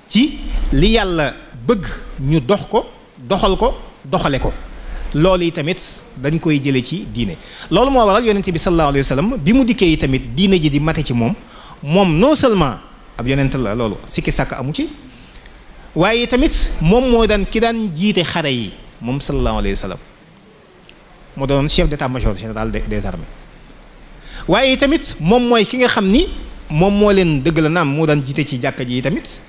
ci li yàlla bëgg ñu dox ko doxal ko doxale ko loolu yi tamit dañ koy jële ci diine loolu moo waral yonente bi sallallahu alayhi wa sallam bi mu dikkee yi tamit diine ji di mate ci moom non seulement ab yonente la loolu sikki sàkk amu ci waaye tamit moom moo daan ki daan jiite xare yi moom sallallahu alayhi wa sallam moo doon chef d'état-major général des armées waaye tamit moom mooy ki nga xam ni moom moo leen dëgg la naam moo daan jiite ci jàkka ji tamit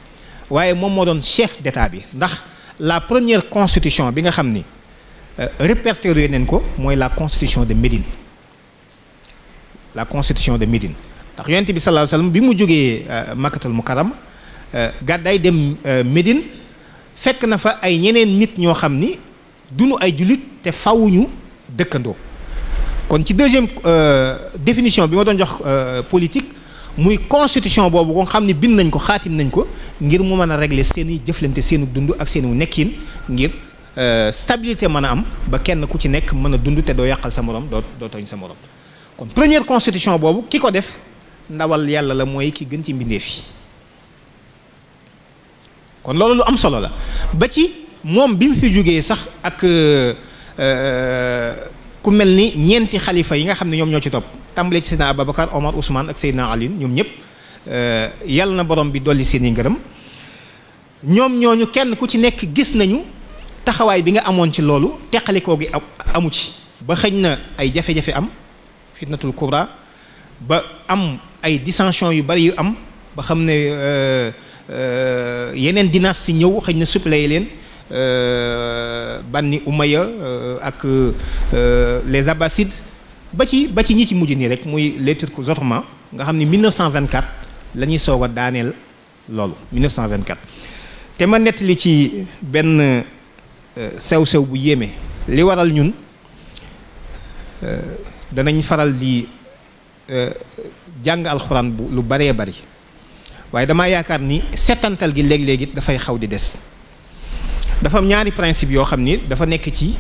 waaye moom moo doon chef d'état bi ndax la première constitution bi nga xam ni répertorié nañ ko mooy la constitution de Médine la constitution de Médine ndax yonent bi sallallahu alayhi wasallam bi mu jógee Makkatul Mukarram gàddaay dem Médine fekk na fa ay ñeneen nit ñoo xam ni duñu ay jullit te fawuñu dëkkandoo. kon ci deuxième définition bi ma doon jox politique muy constitution boobu ko xam ne bind nañ ko xaatim nañ ko ngir mu mën a régler seen i jëflante seenu dund ak seenu nekkin ngir stabilité mën a am ba kenn ku ci nekk mën a dund te doo yàqal sa morom doo tooñ sa morom. kon première constitution boobu ki ko def ndawal yàlla la mooy ki gën ci mbindeef yi. kon loolu lu am solo la ba ci moom bi mu fi jógee sax ak ku mel ni ñeenti xalifa yi nga xam ne ñoom ñoo ci topp tàmbalee ci Seydina Ababacar Omar Ousmane ak Seydina Ali ñoom ñëpp yàlla na borom bi dolli seen i ngërëm ñoom ñooñu kenn ku ci nekk gis nañu taxawaay bi nga amoon ci loolu teqalikoo gi amu ci ba xëñ na ay jafe-jafe am fitnatul kubra ba am ay dissension yu bari yu am ba xam ne yeneen dynastie ñëw xëñ na suppléé leen Bani Umayya ak les Abbasides ba ci ñi ci mujj nii rek muy les Turcs ottomans nga xam ni 1924 la ñuy soog a daaneel loolu 1924. te ma nettali ci benn sew-sew bu yéeme li waral ñun danañ faral di jàng alxuraan bu lu baree bari waaye damaa yaakaar ni settantal gi léeg-léegi dafay xaw di des. dafa am ñaari principe yoo xam ni dafa nekk ci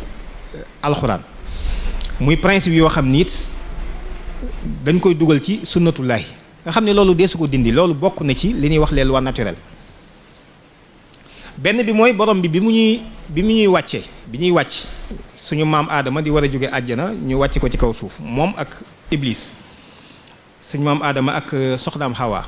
alxuraan muy principe yoo xam ni it dañ koy dugal ci sunnatullahi nga xam ne loolu deesu ko dindi loolu bokk na ci li ñuy wax les lois naturelles. benn bi mooy borom bi mu ñuy wàccee bi ñuy wàcc suñu maam Aadama di war a jóge àjjana ñu wàcce ko ci kaw suuf moom ak Iblis suñu maam Aadama ak soxnaam Hawa.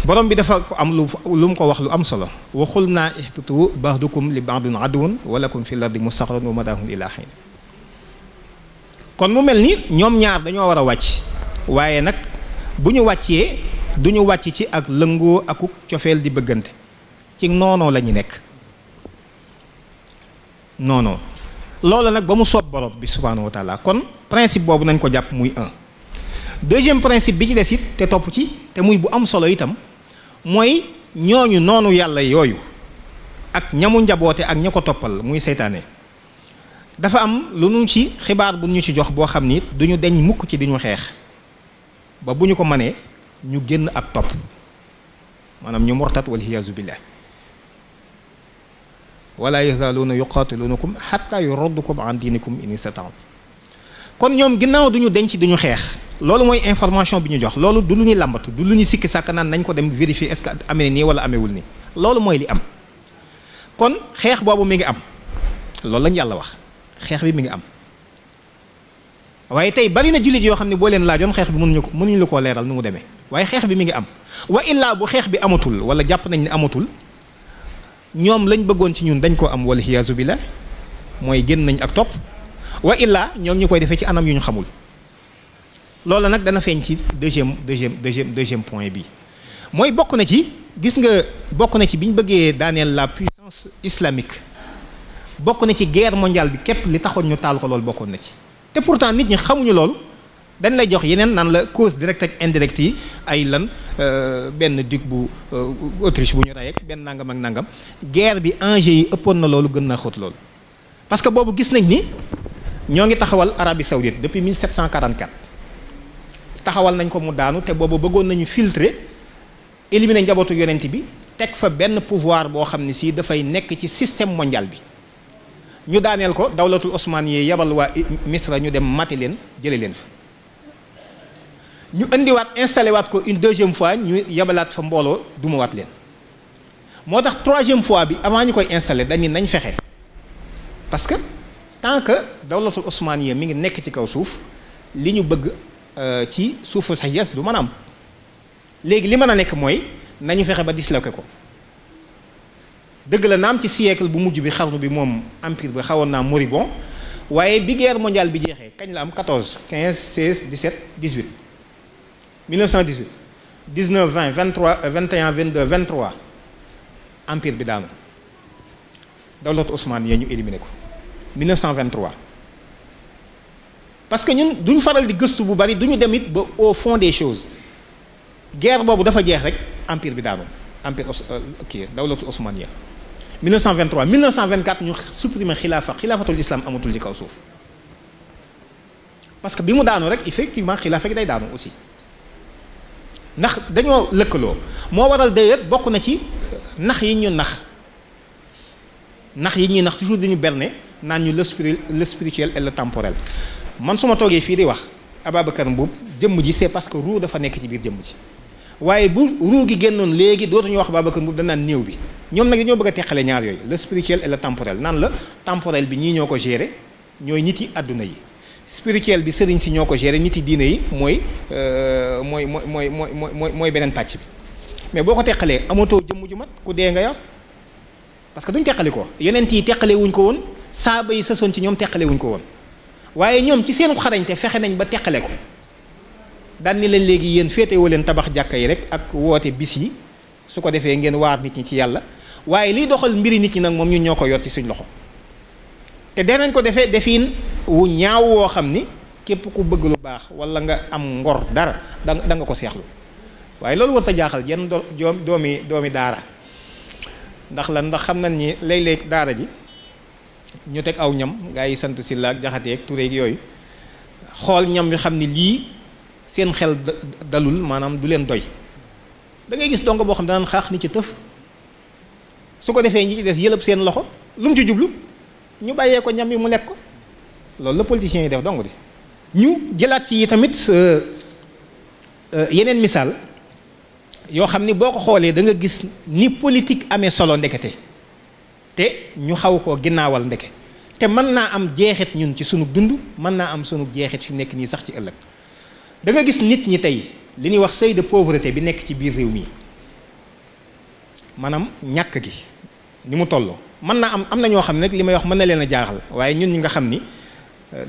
borom bi dafa ko am lu mu ko wax lu am solo waxul naa ihbitu ba'dukum li ba'din aduwwun wa lakum fil ardi mustaqarrun wa mataa'un ilaa hiin. kon mu mel ni ñoom ñaar dañoo war a wàcc waaye nag bu ñu wàccee du ñu wàcc ci ak lëngoo akuk cofeel di bëggante ci noonoo la ñu nekk noonoo loolu nag ba mu soob borom bi subhaanahu wa taala kon principe boobu nañ ko jàpp muy un. deuxième principe bi ci des it te topp ci te muy bu am solo itam mooy ñooñu noonu yàlla yooyu ak ñamu njaboote ak ña ko toppal muy seytaane dafa am lu ñu ci xibaar bu ñu ci jox boo xam ni duñu deñ mukk ci di ñu xeex ba bu ñu ko mënee ñu génn ak topp maanaam ñu murtat wal iyaazu billah wala yazaaluuna yuqaatiluunakum xatta yuruddukum an diinikum in istata'u kon ñoom ginnaaw duñu denc duñu xeex loolu mooy information bi ñu jox loolu du lu ñuy làmbatu du lu ñuy sikki sàkk naan nañ ko dem vérifier est-ce que amee nii wala amewul nii loolu mooy li am kon xeex boobu mi ngi am loolu lañ yàlla wax xeex bi mi ngi am waaye tey bari na jullit yoo xam ne boo leen laajoon xeex bi mënuñu la koo leeral nu mu demee waaye xeex bi mi ngi am wa illaa bu xeex bi amatul wala jàpp nañ ne amatul ñoom lañ bëggoon ci ñun dañ ko am wala hiyaazu billah mooy génn nañ ak topp wa illaa ñoom ñu koy defee ci anam yu ñu xamul loolu nag dana feeñ ci deuxième point bi mooy bokk na ci gis nga bokk na ci bi ñu bëggee daaneel la puissance islamique bokk na ci guerre mondiale bi képp li taxoon ñu taal ko loolu bokkoon na ci te pourtant nit ñi xamuñu loolu dañ lay jox yeneen naan la cause directe ak indirecte yi ay lan benn duc bu Autriche bu ñu rey ak benn nangam ak nangam guerre bi enjeu yi ëppoon na loolu gën naa xóot loolu parce que boobu gis nañ ni ñoo ngi taxawal Arabie Saoudite depuis 1744 taxawal nañ ko mu daanu te boobu bëggoon nañu filtrer éliminer njabootu yonent bi teg fa benn pouvoir boo xam ne si dafay nekk ci système mondial bi ñu daaneel ko dawlatul osmaniye yabal waa Misra ñu dem mati leen jële leen fa ñu indiwaat installé waat ko une deuxième fois ñu yabalaat fa mbooloo dumawaat leen moo tax troisième fois bi avant ñu koy installé dañu nañ fexe parce que tant que dawlatul osmaniye mi ngi nekk ci kaw suuf li ñu bëgg ci suufu Hijaz du mën a am léegi li mën a nekk mooy nañu fexe ba disloqué ko dëgg la naam ci siècle bu mujj bi xarnu bi moom empire bi xawoon naa moribond waaye bi guerre mondiale bi jeexee kañ la am 14 15 16 17 18 1918 19 20 23 21 22 23 empire bi daanu dawlatu Osmaniya ñu éliminé ko 1923 parce que ñun duñ faral di gëstu bu bari duñu dem it ba au fond des choses guerre boobu dafa jeex rek empire bi daanu empire kii dawlatu Osmaniya 1923 1924 ñu supprimer xilaafatul islam amatul ci kaw suuf parce que bi mu daanu rek effectivement xilaafa gi day daanu aussi ndax dañoo lëkkaloo moo waral d'ailleurs bokk na ci nax yi ñu nax yi ñuy nax toujours dañu berne naan ñu le spirituel et le temporel man su ma toogee fii di wax Ababacar Mboup jëmm ji c'est parce que ruu dafa nekk ci biir jëmm ji waaye bu ruu gi génnoon léegi dootuñu wax Ababacar Mboup danaan néew bi ñoom nag dañoo bëgg a teqale ñaar yooyu le spirituel et le temporel naan la temporel bi ñii ñoo ko gérer ñooy nit yi àdduna yi spirituel bi sëriñ si ñoo ko gérer nit yi diine yi mooy beneen pàcc bi mais boo ko teqalee amatoo jëmm ju mat ku dee nga yor parce que duñ teqali ko yeneen yi teqale wuñ ko woon saaba yi sësoon ci ñoom teqale wuñ ko woon waaye ñoom ci seen xarañte fexe nañ ba teqale ko daan ni leen léegi yéen féetewoo leen tabax jàkka yi rek ak woote bis yi su ko defee ngeen waar nit ñi ci yàlla waaye liy doxal mbiri nit ñi nag moom ñun ñoo ko yor ci suñ loxo te danañ ko defee defiin wu ñaaw woo xam ni képp ku bëgg lu baax wala nga am ngor dara da nga ko seexlu waaye loolu war ta jaaxal jenn doomi daara ndax xam nañ ni léeg-léeg daara ji ñu teg aw ñam gaa yi sant si la ak jaxatee ak tureeg yooyu xool ñam yu xam ni lii seen xel dalul maanaam du leen doy da ngay gis dongo boo xam danaan xaax ni ci tëf su ko defee ñi ci des yëlëb seen loxo lu mu ci jublu ñu bàyyee ko ñam yi mu lekk ko loolu la politiciens yi def dong di ñu jëlaat ci tamit yeneen misaal yoo xam ni boo ko xoolee da nga gis ni politique amee solo ndekete te ñu xaw koo ginnaawal ndeke te mën naa am jeexit ñun ci sunu dund mën naa am sunu jeexit fi nekk nii sax ci ëllëg da nga gis nit ñi tey li ñuy wax seuil de pauvreté bi nekk ci biir réew mi maanaam ñàkk gi ni mu tolloo mën naa am na ñoo xam ne nag li may wax mën na leen a jaaxal waaye ñun ñi nga xam ni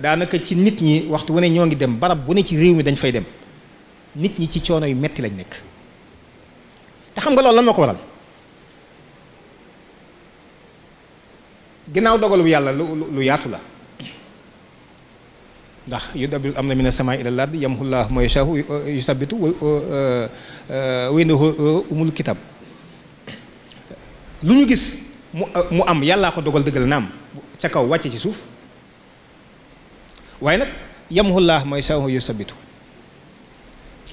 daanaka ci nit ñi waxtu wu ne ñoo ngi dem barab bu ne ci réew mi dañ fay dem nit ñi ci coono yu metti lañ nekk te xam nga loolu lan moo ko waral ginnaaw dogalu yàlla lu yaatu la ndax yudabbiru am na mina samaa ilal ard yamhullaahu maa yashaa'u yusabbitu wa indahu umul kitab lu ñu gis mu am yàllaa ko dogal dëggal naam ca kaw wàcce ci suuf waaye nag yamhullaahu maa yashaa'u yusabbitu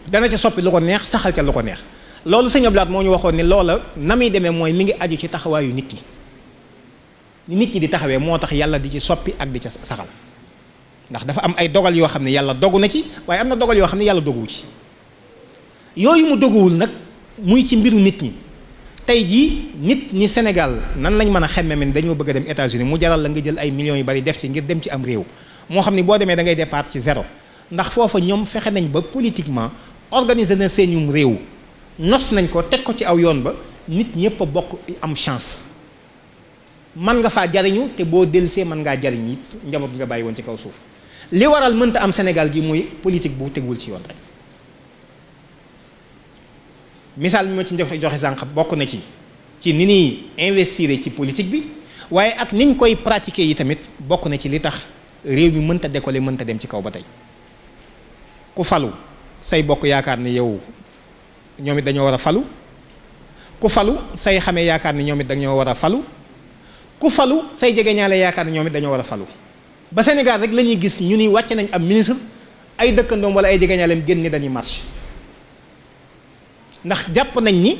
dana ca soppi lu ko neex saxal ca lu ko neex loolu sëñ Abdou Lahad moo ñu waxoon ni loola na muy demee mooy mi ngi aju ci taxawaayu nit ñi ni nit ñi di taxawee moo tax yàlla di ci soppi ak di ca saxal ndax dafa am ay dogal yoo xam ne yàlla dogu na ci waaye am na dogal yoo xam ne yàlla doguwu ci yooyu mu doguwul nag muy ci mbiru nit ñi tey jii nit ñi Sénégal nan lañ mën a xemme men dañoo bëgg a dem États-Unis mu jaral la nga jël ay millions yu bari def ci ngir dem ci am réew moo xam ni boo demee da ngay départ ci zéro ndax foofa ñoom fexe nañ ba politiquement organiser na seenum réew nos nañ ko teg ko ci aw yoon ba nit ñëpp a bokk am chance man nga faa jariñu te boo dellusee mën ngaa jariñ it njaboot nga bàyyi woon ci kaw suuf li waral mënta am Sénégal gi muy politique bu tegul ci yoon rek misaal bi ma ci joxe sànq bokk na ci ni ñuy investir ci politique bi waaye ak niñ koy pratiquer yi tamit bokk na ci li tax réew mi mënta décoller mënta dem ci kaw ba tey ku falu say bokk yaakaar ni yow ñoom it dañoo war a falu ku falu say xamee yaakaar ni ñoom it dañoo war a falu ku falu say jegeñaale yaakaar ni ñoom it dañoo war a falu ba Sénégal rek la ñuy gis ñu ni wàcce nañ am ministre ay dëkkandoom wala ay jegeñaaleem génn ni dañuy marche ndax jàpp nañ ni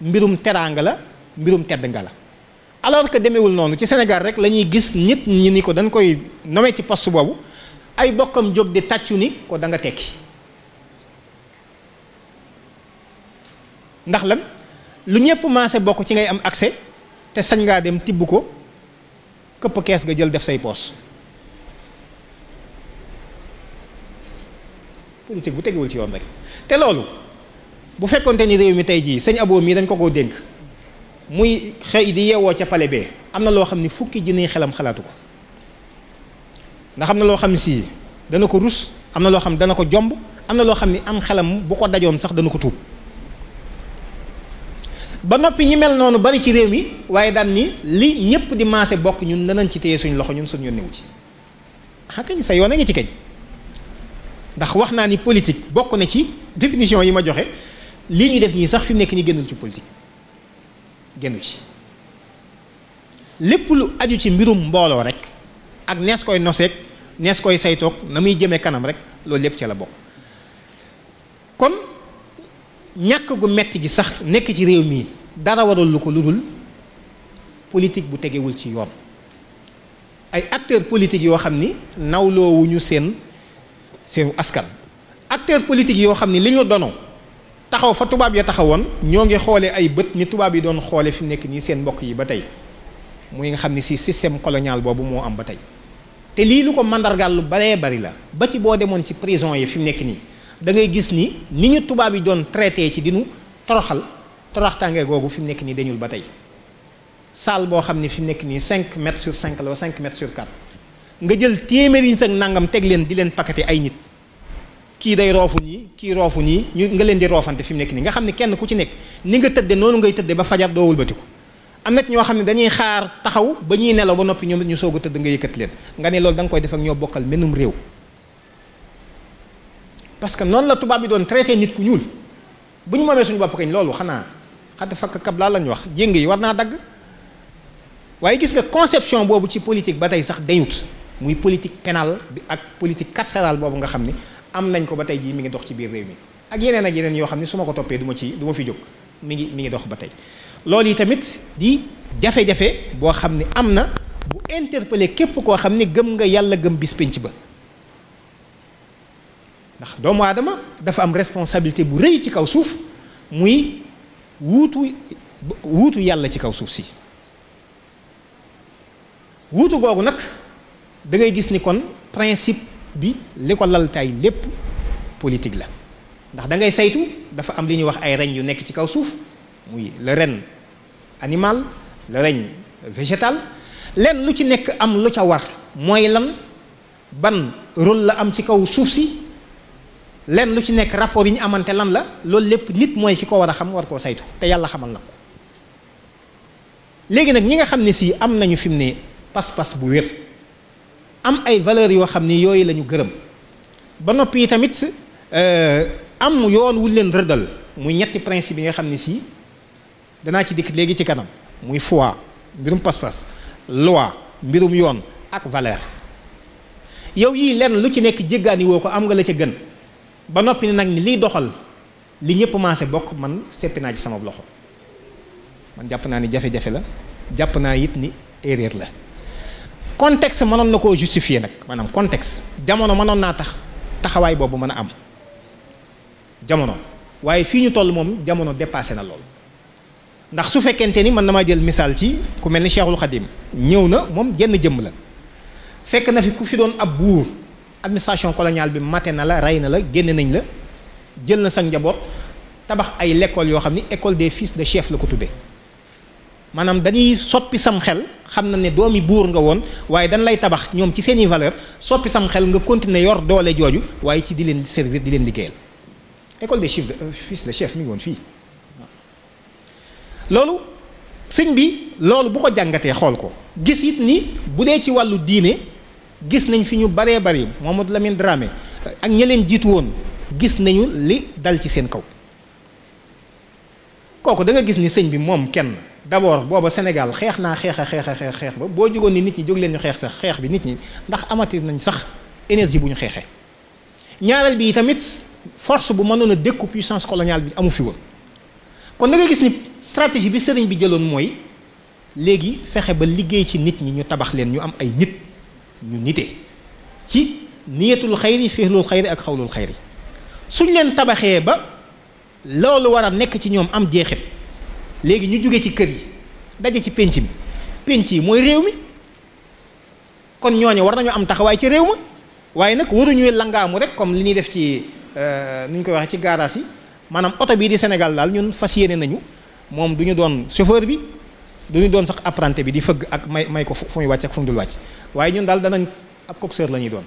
mbirum teraanga la mbirum tedd nga la alors que demeewul noonu ci Sénégal rek la ñuy gis nit ñi ni ko dañ koy nommer ci poste boobu ay bokkam jóg di tàccu ni ko da nga tekki ndax lan lu ñëpp maase bokk ci ngay am accès te sañ ngaa dem tibb ko këpp kees ga jël def say poos politique bu tegewul ci yoon rek te loolu bu fekkonte ni réew mi tey jii sëñ Abo mii dañ ko koo dénk muy xëy di yeewoo ca pale bee am na loo xam ni fukki junniy xelam xalaatu ko ndax am na loo xam ne si dana ko rus am na loo xam ne dana ko jomb am na loo xam ni am xelam bu ko dajoon sax dana ko tuub ba noppi ñi mel noonu bari ci réew mi waaye daan ni li ñëpp di maase bokk ñun danañ ci téye suñ loxo ñun suñ yoon newu ci ah kañ sa yoon a ngi ci kañ ndax wax naa ni politique bokk na ci définition yi ma joxe lii ñuy def nii sax fi mu nekk nii génnul ci politique génnu ci lépp lu aju ci mbirum mbooloo rek ak nees koy noseek nees koy saytoog na muy jëmee kanam rek loolu lépp ca la bokk. kon ñàkk gu metti gi sax nekk ci réew mi dara waral lu ko lu dul politique bu tegewul ci yoon, ay acteurs politiques yoo xam ni nawloowuñu seen askan, acteurs politiques yoo xam ni li ñu dono taxaw fa tubaab ya taxawoon ñoo ngi xoolee ay bët ni tubaab yi doon xoole fi mu nekk nii seen mbokk yi ba tey, muy nga xam ni si système colonial boobu moo am ba tey. te lii lu ko mandargaal lu baree bari la, ba ci boo demoon ci prison yi fi mu nekk nii da ngay gis ni ñu tubaab yi doon traité ci dinu toroxtaange googu fi mu nekk nii dañul ba tey. salle boo xam ni fi mu nekk nii 5 mètres sur 5 la wa 5 mètres sur 4 nga jël téeméeri nit ak nangam teg leen di leen paqueté ay nit, kii day roofu nii kii roofu nii nga leen di roofante fi mu nekk nii nga xam ne kenn ku ci nekk ni nga tëdde noonu ngay tëdde ba fajar doo wëlbatiku. am na ñoo xam ne dañuy xaar taxaw ba ñuy nelaw ba noppi ñoom ñu soog a tëdd nga yëkkati leen nga ne loolu da nga koy def ak ñoo bokkal menum réew, parce que noonu la tubaab bi doon traité nit ku ñuul. bu ñu moomee suñu bopp kañ loolu xanaa xadd fakk kab laa lañ wax jéng yi war naa dagg. waaye gis nga conception boobu ci politique ba tey sax dañut, muy politique pénale bi ak politique carcérale boobu nga xam ni am nañ ko ba tey jii mi ngi dox ci biir réew mi ak yeneen yoo xam ni su ma ko toppee du ma fi jóg, mi ngi dox ba tey. loolu yi tamit di jafe-jafe boo xam ni am na bu interpellé képp koo xam ni gëm nga yàlla gëm bis pénc ba, ndax doomu aadama dafa am responsabilité bu rëy ci kaw suuf, muy wuutu yàlla ci kaw suuf si. wuutu googu nag da ngay gis ni kon principe bi li ko laltaay lépp politique la, ndax da ngay saytu dafa am li ñuy wax ay règne yu nekk ci kaw suuf, muy le règne animal, le règne végétal. lenn lu ci nekk am lu ca war, mooy lan, ban rôle la am ci kaw suuf si, lenn lu ci nekk rapport yi ñu amante lan la, loolu lépp nit mooy ki ko war a xam, war koo saytu, te yàlla xamal na ko. léegi nag ñi nga xam ne si am nañu fi mu ne pas-pas bu wér, am ay valeurs yoo xam ni yooyu la ñu gërëm, ba noppi tamit am yoon wu leen rëddal, muy ñetti principe yi nga xam ne si danaa ci dikk léegi ci kanam, muy foi mbirum pas-pas, loi mbirum yoon, ak valeur. yow yii lenn lu ci nekk jéggaani woo ko, am nga la ca gën, ba noppi ni nag ni liy doxal li ñëpp maase bokk, man seppi naa ci sama loxo. man jàpp naa ni jafe-jafe la, jàpp naa it ni erreur la. contexte mënoon na koo justifier nag, maanaam contexte jamono mënoon naa tax taxawaay boobu mën a am jamono, waaye fii ñu toll moom jamono dépassé na loolu. ndax su fekkente ni man damaa jël misaal ci ku mel ni Cheikhul Khadim, ñëw na moom jenn jëmm la, fekk na fi ku fi doon ab buur, administration coloniale bi mate na la, rey na la, génne nañ la, jël na sa njaboot tabax ay l'école yoo xam ni école des fils de chef la ko tuddee. maanaam dañuy soppi sam xel, xam na ne doomi buur nga woon, waaye dañ lay tabax ñoom ci seeni valeur, soppi sam xel nga continuer yor doole jooju, waaye ci di leen servir, di leen liggéeyal. école des fils de chef mi ngi woon fii. loolu sëñ bi loolu bu ko jàngatee xool ko, gis it ni bu dee ci wàllu diine gis nañ fi ñu baree bari, Mamadou Lamine Dramé ak ña leen jiitu woon, gis nañu li dal ci seen kaw. kooku da nga gis ni sëñ bi moom kenn d'abord booba Sénégal xeex naa xeex ba boo jógoon ni nit ñi jóg leen ñu xeex sax xeex bi nit ñi ndax amati nañ sax énergie bu ñu xeexee. ñaareel bi tamit force bu mënoon a dékku puissance coloniale bi amu fi woon. kon da nga gis ni stratégie bi sëriñ bi jëloon mooy léegi fexe ba liggéey ci nit ñi, ñu tabax leen, ñu am ay nit ñu nite ci niyatul xayri, fihlul xayri ak xawlul xayri. suñ leen tabaxee ba loolu war a nekk ci ñoom am jeexit, léegi ñu jóge ci kër yi daje ci pénc mi, pénc yi mooy réew mi, kon ñooñu war nañu am taxawaay ci réew ma, waaye nag waruñuy langaamu rek comme li ñuy def ci nu ñu koy waxee ci garage yi. maanaam oto bii di Sénégal daal ñun fas yéene nañu moom du ñu doon chauffeur bi, du ñu doon sax apprenti bi di fëgg ak may ko fu muy wàcc ak fu mu dul wàcc, waaye ñun daal danañ ab coxeur la ñuy doon.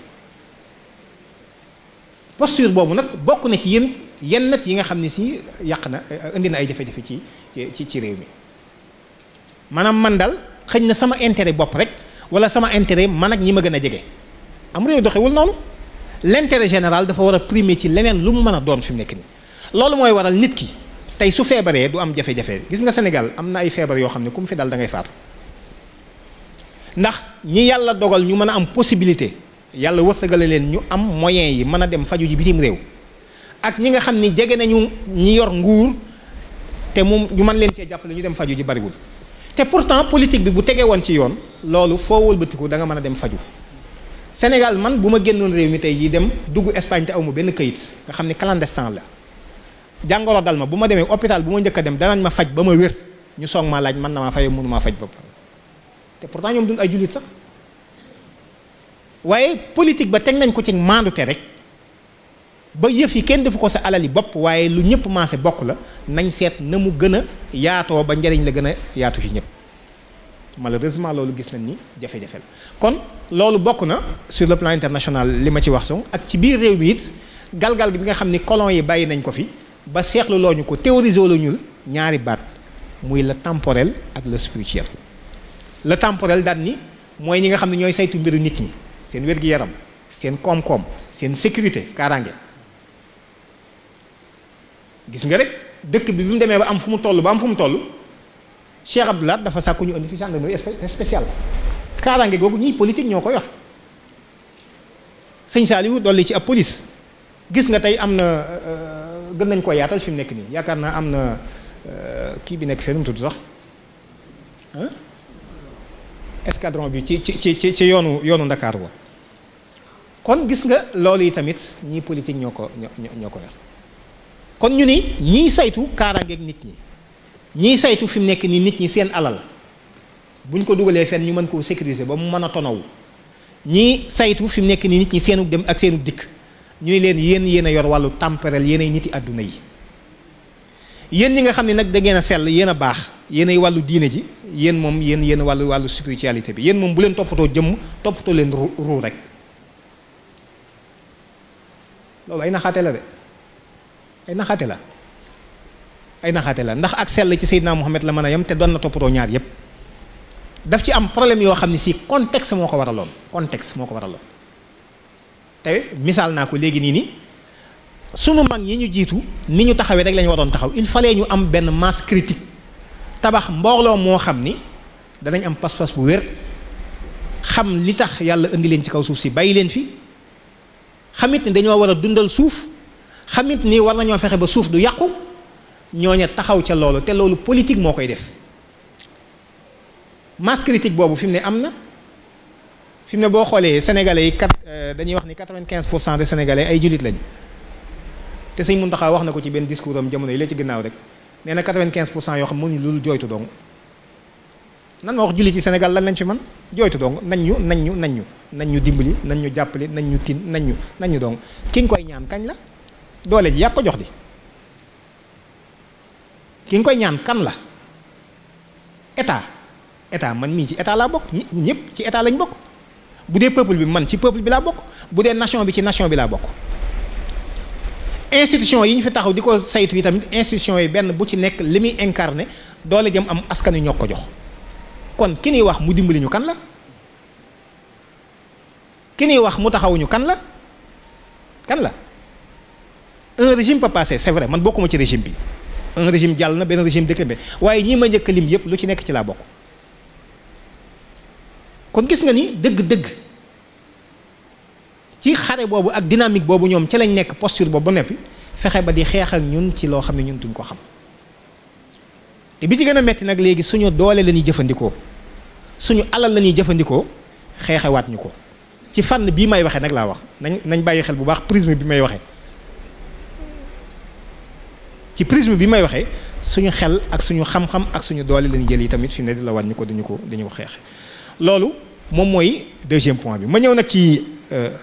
posture boobu nag bokk na ci yenn nat yi nga xam ne si yàq na, indi na ay jafe-jafe ci réew mi. maanaam man daal xëñ na sama intérêt bopp rek, wala sama intérêt man ak ñi ma gën a jege. am réew doxewul noonu, l'intérêt général dafa war a primer ci leneen lu mu mën a doon fi mu nekk nii. loolu mooy waral nit ki tey su feebaree du am jafe-jafe. gis nga Sénégal am na ay feebar yoo xam ne ku mu fi dal da ngay faatu, ndax ñi yàlla dogal ñu mën a am possibilité yàlla wërsëgale leen ñu am moyens yi mën a dem faju ji bitim réew ak ñi nga xam ni jege nañu ñi yor nguur te moom ñu mën leen cee jàppale ñu dem faju ji bariwul te pourtant politique bi bu tegee woon ci yoon loolu foo wëlbatiku da nga mën a dem faju Sénégal man bu ma génnoon réew mi tey jii dem dugg Espagne te aw ma benn kayit nga xam ne clandestin la jàngoro dal ma bu ma demee hôpital bu ma njëkk a dem danañ ma faj ba ma wér ñu soog maa laaj man na maa fay mënu maa faj ba te pourtant ñoom duñ ay jullit sax waaye politique ba teg nañ ko ci maandute rek ba yëf yi kenn defu ko sa alali bopp waaye lu ñëpp maase bokk la nañ seet na mu gën a yaatoo ba njariñ la gën a yaatu fi ñëpp malheureusement loolu gis nañ ni jafe-jafe la kon loolu bokk na sur le plan international li ma ci wax so ak ci biir réew mi it galgal bi nga xam ni colon yi bàyyi nañ ko fi ba seexlu loo ñu ko théoriser la ñu ñaari baat muy le temporel ak le spirituel le temporel daal ni mooy ñi nga xam ne ñooy saytu mbiru nit ñi seen wér-gi-yaram seen koom-koom seen sécurité kaaraange gis nga rek dëkk bi mu demee ba am fu mu toll Cheikh Abdoulaye dafa sàkku ñu indi fi gendarmerie spéciale kaaraange googu ñiy politique ñoo ko yor sëñ Saliou dolli ci ab police gis nga tey am na gën nañ ko yaatal fi mu nekk nii yaakaar naa am na kii bi nekk fee nu mu tudd sax escadron bi ci yoonu Ndakaaru wa kon gis nga loolu yi tamit ñii politique ñoo ko yor kon ñu ni ñiy saytu kaaraangeeg nit ñi ñiy saytu fi mu nekk nii nit ñi seen alal bu ñu ko dugalee fenn ñu mën koo sécuriser ba mu mën a tonawu ñii saytu fi mu nekk nii nit ñi seenu dem ak seenu dikk ñuy leen yéen a yor wàllu temporel yéen ay niti àdduna yi yéen ñi nga xam ne nag da ngeen a sell yéen a baax yéen ay wàllu diine ji yéen moom yéen wàllu spiritualité bi yéen moom bu leen toppatoo jëmm toppatoo leen ruu rek loolu ay naxaate la de ay naxaate la ndax ak sell ci Seydina Muhammad la mën a yem te doon na toppatoo ñaar yépp daf ci am problème yoo xam ne si contexte moo ko waraloon te misaal naa ko léegi nii ni sunu mag ñi ñu jiitu ni ñu taxawee rek la ñu waroon taxaw il fallait ñu am benn masse critique tabax mbooloo moo xam ni danañ am pas-pas bu wér xam li tax yàlla indi leen ci kaw suuf si bàyyi leen fi xamit ni dañoo war a dundal suuf xamit ni war nañoo fexe ba suuf du yàqu ñooña taxaw ca loolu te loolu politique moo koy def masse critique boobu fi mu ne am na fi mu ne boo xoolee sénégalais yi dañuy wax ni 95% de sénégalais ay jullit lañ te sëñ Mountakha wax na ko ci benn discours am jamono yi la ci gannaaw rek nee na 95% yoo xam mënuñu loolu jooytu dong nan ma wax jullit ci Sénégal lan lañ fi man jooytu dong nañ ñu dimbali nañ ñu jàppale nañ ñu tin nañ ñu dong ki nga koy ñaan kañ la doole ji yaa ko jox di ki nga koy ñaan kan la état man mii ci état laa bokk ñëpp ci état lañ bokk bu dee peuple bi man ci peuple bi laa bokk bu dee nation bi ci nation bi laa bokk institution yi ñu fi taxaw di ko saytu yi tamit institution yi benn bu ci nekk li muy incarné doole jëm am askan wi ñoo ko jox kon ki ñuy wax mu dimbali ñu kan la ki ñuy wax mu taxawuñu kan la un régime peut passer c'est vrai man bokkuma ci régime bi un régime jàll na benn régime dëkk bi waaye ñii ma njëkk lim yëpp lu ci nekk ci laa bokk kon gis nga ni dëgg-dëgg ci xare boobu ak dynamique boobu ñoom ci lañ nekk posture boobu ba noppi fexe ba di xeex ak ñun ci loo xam ne ñun duñ ko xam te bi ci gën a metti nag léegi suñu doole la ñuy jëfandikoo suñu alal la ñuy jëfandikoo xeexewaat ñu ko ci fànn bii may waxee nag laa wax nañ bàyyi xel bu baax prisme bi may waxee ci prisme bi may waxee suñu xel ak suñu xam-xam ak suñu doole la ñuy jël yi tamit fi mu ne di la waat ñu ko dañu ko xeexe loolu moom mooy deuxième point bi ma ñëw nag ci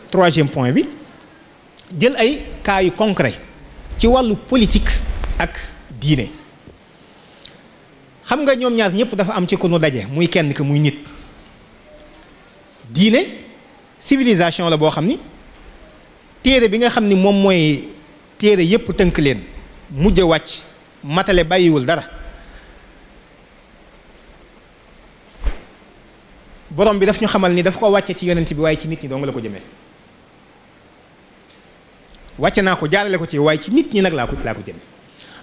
troisième point bi jël ay cas yu concret ci wàllu politique ak diine xam nga ñoom ñaar ñëpp dafa am ci ku nu daje muy kenn ki muy nit diine civilisation la boo xam ni téere bi nga xam ni moom mooy téere yëpp tënk leen mujj a wàcc matale bàyyiwul dara borom bi daf ñu xamal ni daf ko wàcce ci yonent bi waaye ci nit ñi dong la ko jëmee wàcce naa ko jaarale ko ci waaye ci nit ñi nag laa ko jëmee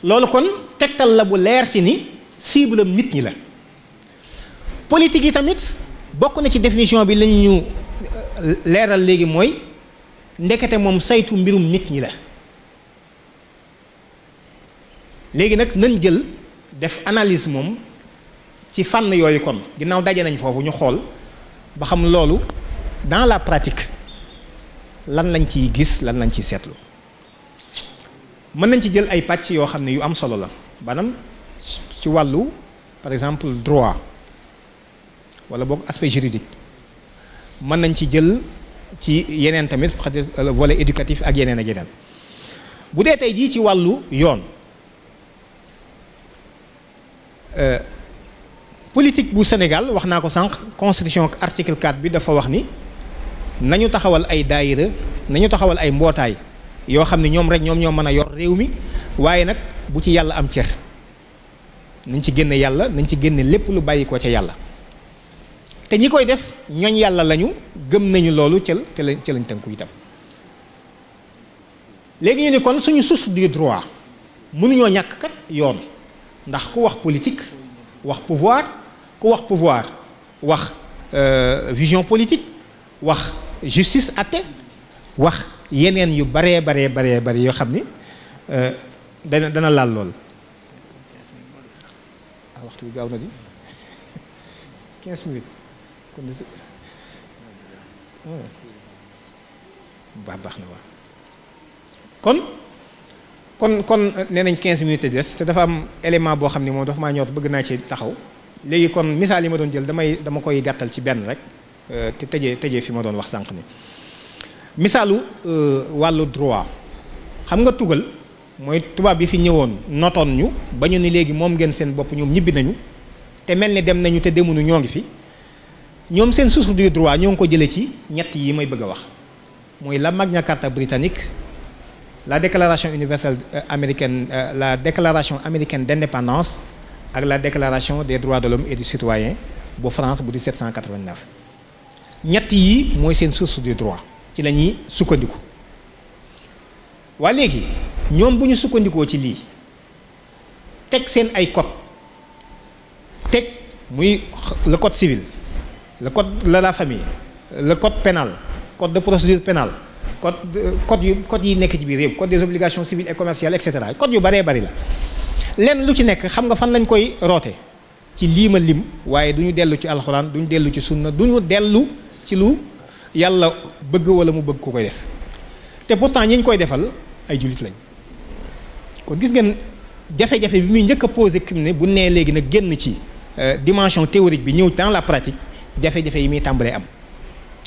loolu kon tegtal la bu leer ci ni cible am nit ñi la politique yi tamit bokk na ci définition bi lañ ñu leeral léegi mooy ndekete moom saytu mbirum nit ñi la. léegi nag nañ jël def analyse moom ci fànn yooyu kon ginnaaw daje nañ foofu ñu xool ba xam loolu dans la pratique lan lañ ciy gis lan lañ ciy seetlu. mën nañ ci jël ay pàcc yoo xam ne yu am solo la maanaam ci wàllu par exemple droit wala boog aspect juridique mën nañ ci jël ci yeneen tamit volet éducatif ak yeneen ak yeneen. bu dee tey jii ci wàllu yoon politique bu Sénégal wax naa ko sànq constitution article 4 bi dafa wax ni nañu taxawal ay daayira nañu taxawal ay mbootaay yoo xam ne ñoom rek ñoom ñoo mën a yor réew mi waaye nag bu ci yàlla am cër nañ ci génne yàlla nañ ci génne lépp lu bàyyi ko ca yàlla te ñi koy def ñooñ yàlla lañu gëm nañu loolu ca lañ tënku itam. léegi ñu ne kon suñu source du droit mënuñoo ñàkk kat yoon ndax ku wax politique wax pouvoir ku wax pouvoir wax vision politique wax justice atte wax yeneen yu baree bari yoo xam ni dana laal lool. waxtu bi gaaw na di 15 minutes kon baax na waaw kon nee nañ 15 minutes des te dafa am élément boo xam ni moom dafa maa ñor bëgg naa ci taxaw léegi kon misaal yi ma doon jël dama koy gàttal ci benn rek te tëjee fi ma doon wax sànq ni misaalu wàllu droit xam nga tugal mooy tubaab bi fi ñëwoon notoon ñu ba ñu ni léegi moom ngeen seen bopp ñoom ñibbi nañu te mel ni dem nañu te demuñu ñoo ngi fi ñoom seen source du droit ñoo ngi ko jëlee ci ñett yi may bëgg a wax mooy la Magna Carta britannique la déclaration universelle américaine la déclaration américaine d'indépendance ak la déclaration des droits de l'homme et du citoyen bu France bu 1789 ñett yi mooy seen source du droit ci la ñuy sukkandiku waa léegi ñoom bu ñu sukkandikoo ci lii teg seen ay code teg muy le code civil le code de la famille le code pénal code de procédure pénale code yi nekk ci biir yëpp code des obligations civiles et commerciales et cetera code yu baree bari la lenn lu ci nekk xam nga fan lañ koy roote ci lii ma lim waaye du ñu dellu ci alxuraan du ñu dellu ci sunna du ñu dellu ci lu yàlla bëgg wala mu bëgg ku koy def te pourtant ñi ñu koy defal ay jullit lañ kon gis ngeen jafe-jafe bi muy njëkk a posé kim ne bu nee léegi nag génn ci dimension théorique bi ñëw dans la pratique jafe-jafe yi muy tàmbalee am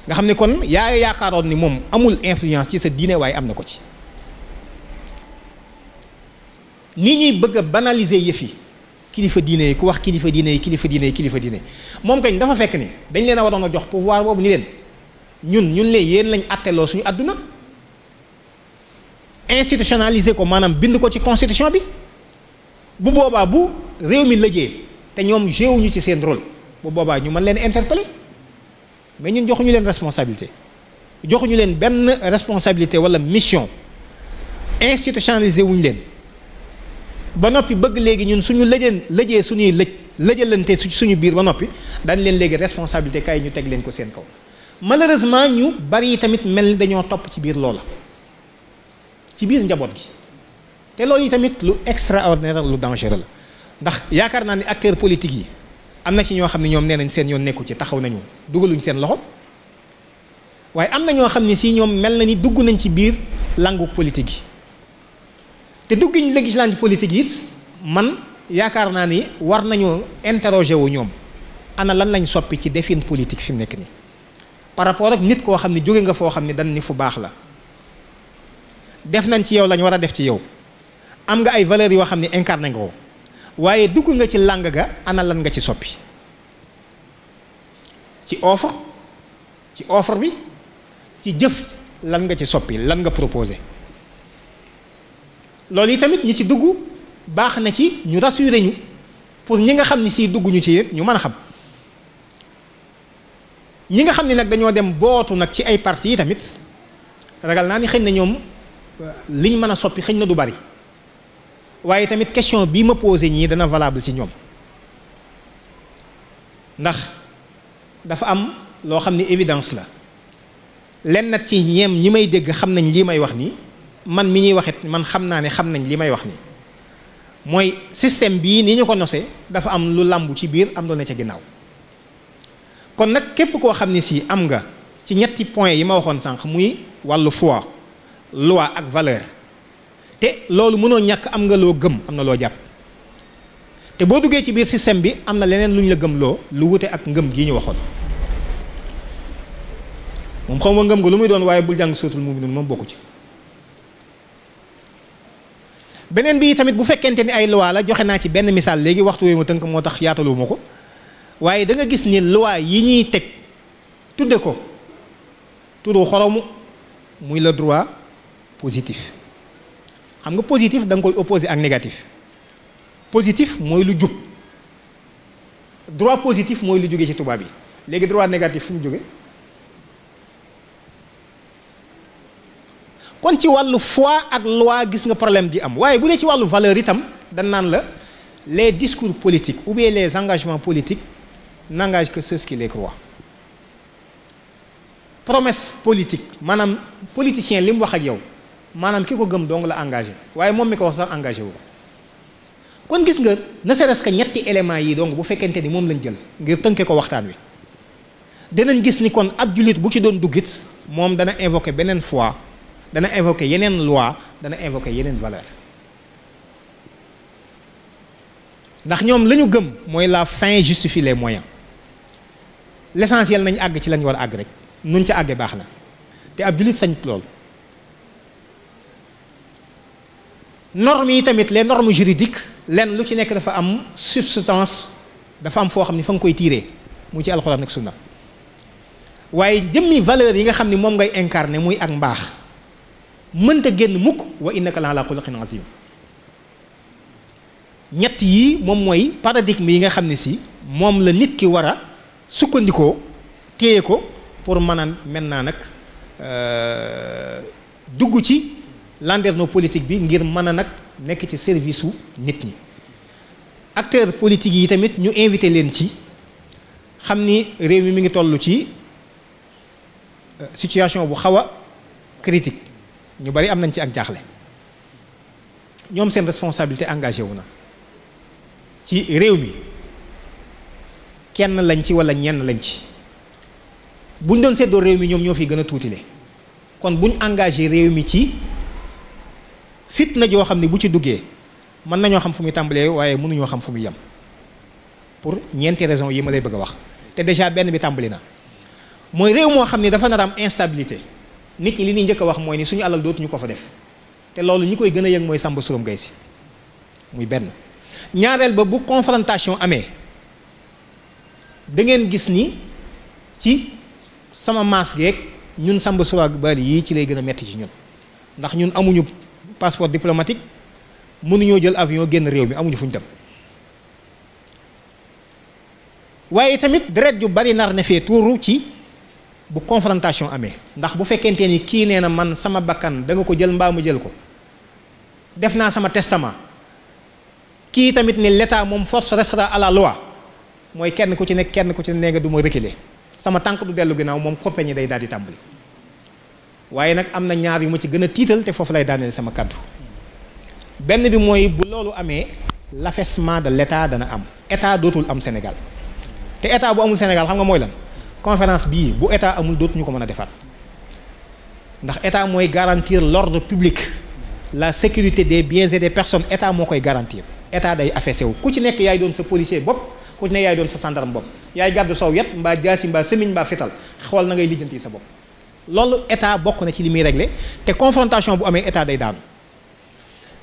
nga xam ne kon yaakaaroon ni moom amul influence ci sa diine waaye am na ko ci ni ñuy bëgg a banaliser yëf yi kilifa diine yi ku wax kilifa diine yi kilifa diine moom kañ dafa fekk ni dañ leen a waroon a jox pouvoir boobu ni leen ñun lee yéen lañ atteloo suñu àdduna institutionnaliser ko maanaam bind ko ci constitution bi bu boobaa bu réew mi lëjee te ñoom jéewuñu ci seen rôle bu boobaa ñu mën leen interpeller mais ñun joxuñu leen responsabilité joxuñu leen benn responsabilité wala mission institutionnaliser wuñu leen ba noppi bëgg léegi ñun suñu lëjee suñuy lëjalante suñu biir ba noppi dañ leen léegi responsabilité kay ñu teg leen ko seen kaw malheureusement ñu bari tamit mel ni dañoo topp ci biir loola ci biir njaboot gi te loolu yi tamit lu extraordinaire lu dangereux la ndax yaakaar naa ni acteurs politiques yi am na ci ñoo xam ne ñoom nee nañ seen yoon nekku ci taxaw nañu dugaluñ seen loxo waaye am na ñoo xam ne si ñoom mel na ni dugg nañ ci biir langu politique yi te duggiñ léegi ci langue politique yi it man yaakaar naa ni war nañoo interroger wu ñoom ana lan lañ soppi ci defin politique fi mu nekk nii par rapport ak nit koo xam ne jóge nga foo xam ne dañ ni fu baax la def nañ ci yow lañ war a def ci yow am nga ay valeurs yoo xam ne incarné nga ko waaye dugg nga ci làng ga ana lan nga ci soppi ci offre bi ci jëf lan nga ci soppi lan nga proposé loolu yi tamit ñi ci dugg baax na ci ñu rassuré ñu pour ñi nga xam ni si dugg ñu ci yéen ñu mën a xam ñi nga xam ni nag dañoo dem bootu nag ci ay parti yi tamit ragal naa ni xëy na ñoom liñ mën a soppi xëy na du bari waaye tamit question bii ma posé ñii dana valable ci ñoom ndax dafa am loo xam ni évidence la lenn nag ci ñi may dégg xam nañ lii may wax nii man mi ñuy waxit man xam naa ne xam nañ li may wax nii mooy système bii ni ñu ko nosee dafa am lu làmbu ci biir am lu ne ca ginnaaw kon nag képp koo xam ne si am nga ci ñetti points yi ma waxoon sànq muy wàllu foi loi ak valeur te loolu mënoo ñàkk am nga loo gëm am na loo jàpp te boo duggee ci biir système bi am na leneen lu ñu la gëm loo lu wute ak ngëm gii ñu waxoon moom xaw ma ngëm nga lu muy doon waaye bul jàng suratul mu'minun moom bokku ci beneen bi tamit bu fekkente ni ay loi la joxe naa ci benn misaal léegi waxtu wi ma tënk moo tax yaatalu ma ko waaye da nga gis ni loi yi ñuy teg tudde ko turu xoromu muy le droit positif xam nga positif da nga koy opposé ak négatif positif mooy lu jub droit positif mooy lu jóge ci tubaab yi léegi droit négatif fu mu jóge kon ci wàllu foi ak loi gis nga problème di am waaye bu dee ci wàllu valeur itam dañ naan la les discours politiques ou bien les engagements politiques n'engagent que ceux qui les croient promesse politique maanaam politicien li mu wax ak yow maanaam ki ko gëm dong la engagé waaye moom mi ko wax sax engagé wu ko kon gis nga ne serait-ce que ñetti éléments yi donc bu fekkente ni moom lañ jël ngir tënke ko waxtaan wi dinañ gis ni kon ab jullit bu ci doon duggit moom dana invoquer beneen foi dana invoquer yeneen loi dana invoquer yeneen valeur ndax ñoom la ñu gëm mooy la fin justifie les moyens l'essentiel nañ àgg ci lañ war a àgg rek nuñ ca àggee baax na te ab jullit sañ loolu normes yi tamit les normes juridiques lenn lu ci nekk dafa am substance dafa am foo xam ni fa nga koy tiiree mu ci alxuraan ak sunna waaye jëmmi valeur yi nga xam ni moom ngay incarner muy ak mbaax mënta génn mukk wa innaka la ala xuluqin azim ñett yii moom mooy paradigme yi nga xam ne si moom la nit ki war a sukkandikoo téye ko pour mën a maintenant nag dugg ci landerneau politique bi ngir mën a nag nekk ci service u nit ñi acteurs politiques yi tamit ñu invité leen ci xam ni réew mi ngi toll ci situation bu xaw a critique ñu bari am nañ ci ak jaaxle ñoom seen responsabilité engagé wu na ci réew mi kenn lañ ci walla ñenn lañ ci buñ doon seddoo réew mi ñoom ñoo fi gën a tuutile kon buñ engagé réew mi ci fitna joo xam ne bu ci duggee mën nañoo xam fu muy tàmbalee waaye mënuñoo xam fu muy yem pour ñeenti raison yi ma lay bëgg a wax te déjà benn bi tàmbali na mooy réew moo xam ne dafa nar a am instabilité nit ñi li ñuy njëkk a wax mooy ni suñu alal dootuñu ko fa def te loolu ñi koy gën a yëg mooy Samba Suram Gay Si muy benn ñaareel ba bu confrontation amee da ngeen gis ni ci sama maas geeg ñun Samba Suram Bali yii ci lay gën a metti ci ñun ndax ñun amuñu passeport diplomatique mënuñoo jël avion génn réew mi amuñu fu ñu dem waaye tamit deret ju bari nar ne fee tuuru ci bu confrontation amee ndax bu fekkente ni kii nee na man sama bakkan da nga ko jël mbaa ma jël ko def naa sama testament kii tamit ni l'état moom force restera à la loi mooy kenn ku ci nekk nee nga du ma reculer sama tànk du dellu ginnaaw moom compagnie day daal di tàmbali waaye nag am na ñaar yu ma ci gën a tiital te foofu lay daaneel sama kàddu benn bi mooy bu loolu amee l'affaissement de l'état dana am état dootul am Sénégal te état bu amul Sénégal xam nga mooy lan conférence bii bu état amul dootuñu ko mën a defaat ndax état mooy garantir l'ordre public la sécurité des biens et des personnes état moo koy garantir état day affaissé wu ku ci nekk yaay doon sa policier bopp ku ci nekk yaay doon sa gendarme bopp yaay gàddu saw yet mbaa jaasi mbaa semiñ mbaa fital xool na ngay lijjanti sa bopp loolu état bokk na ci li muy réglé te confrontation bu amee état day daanu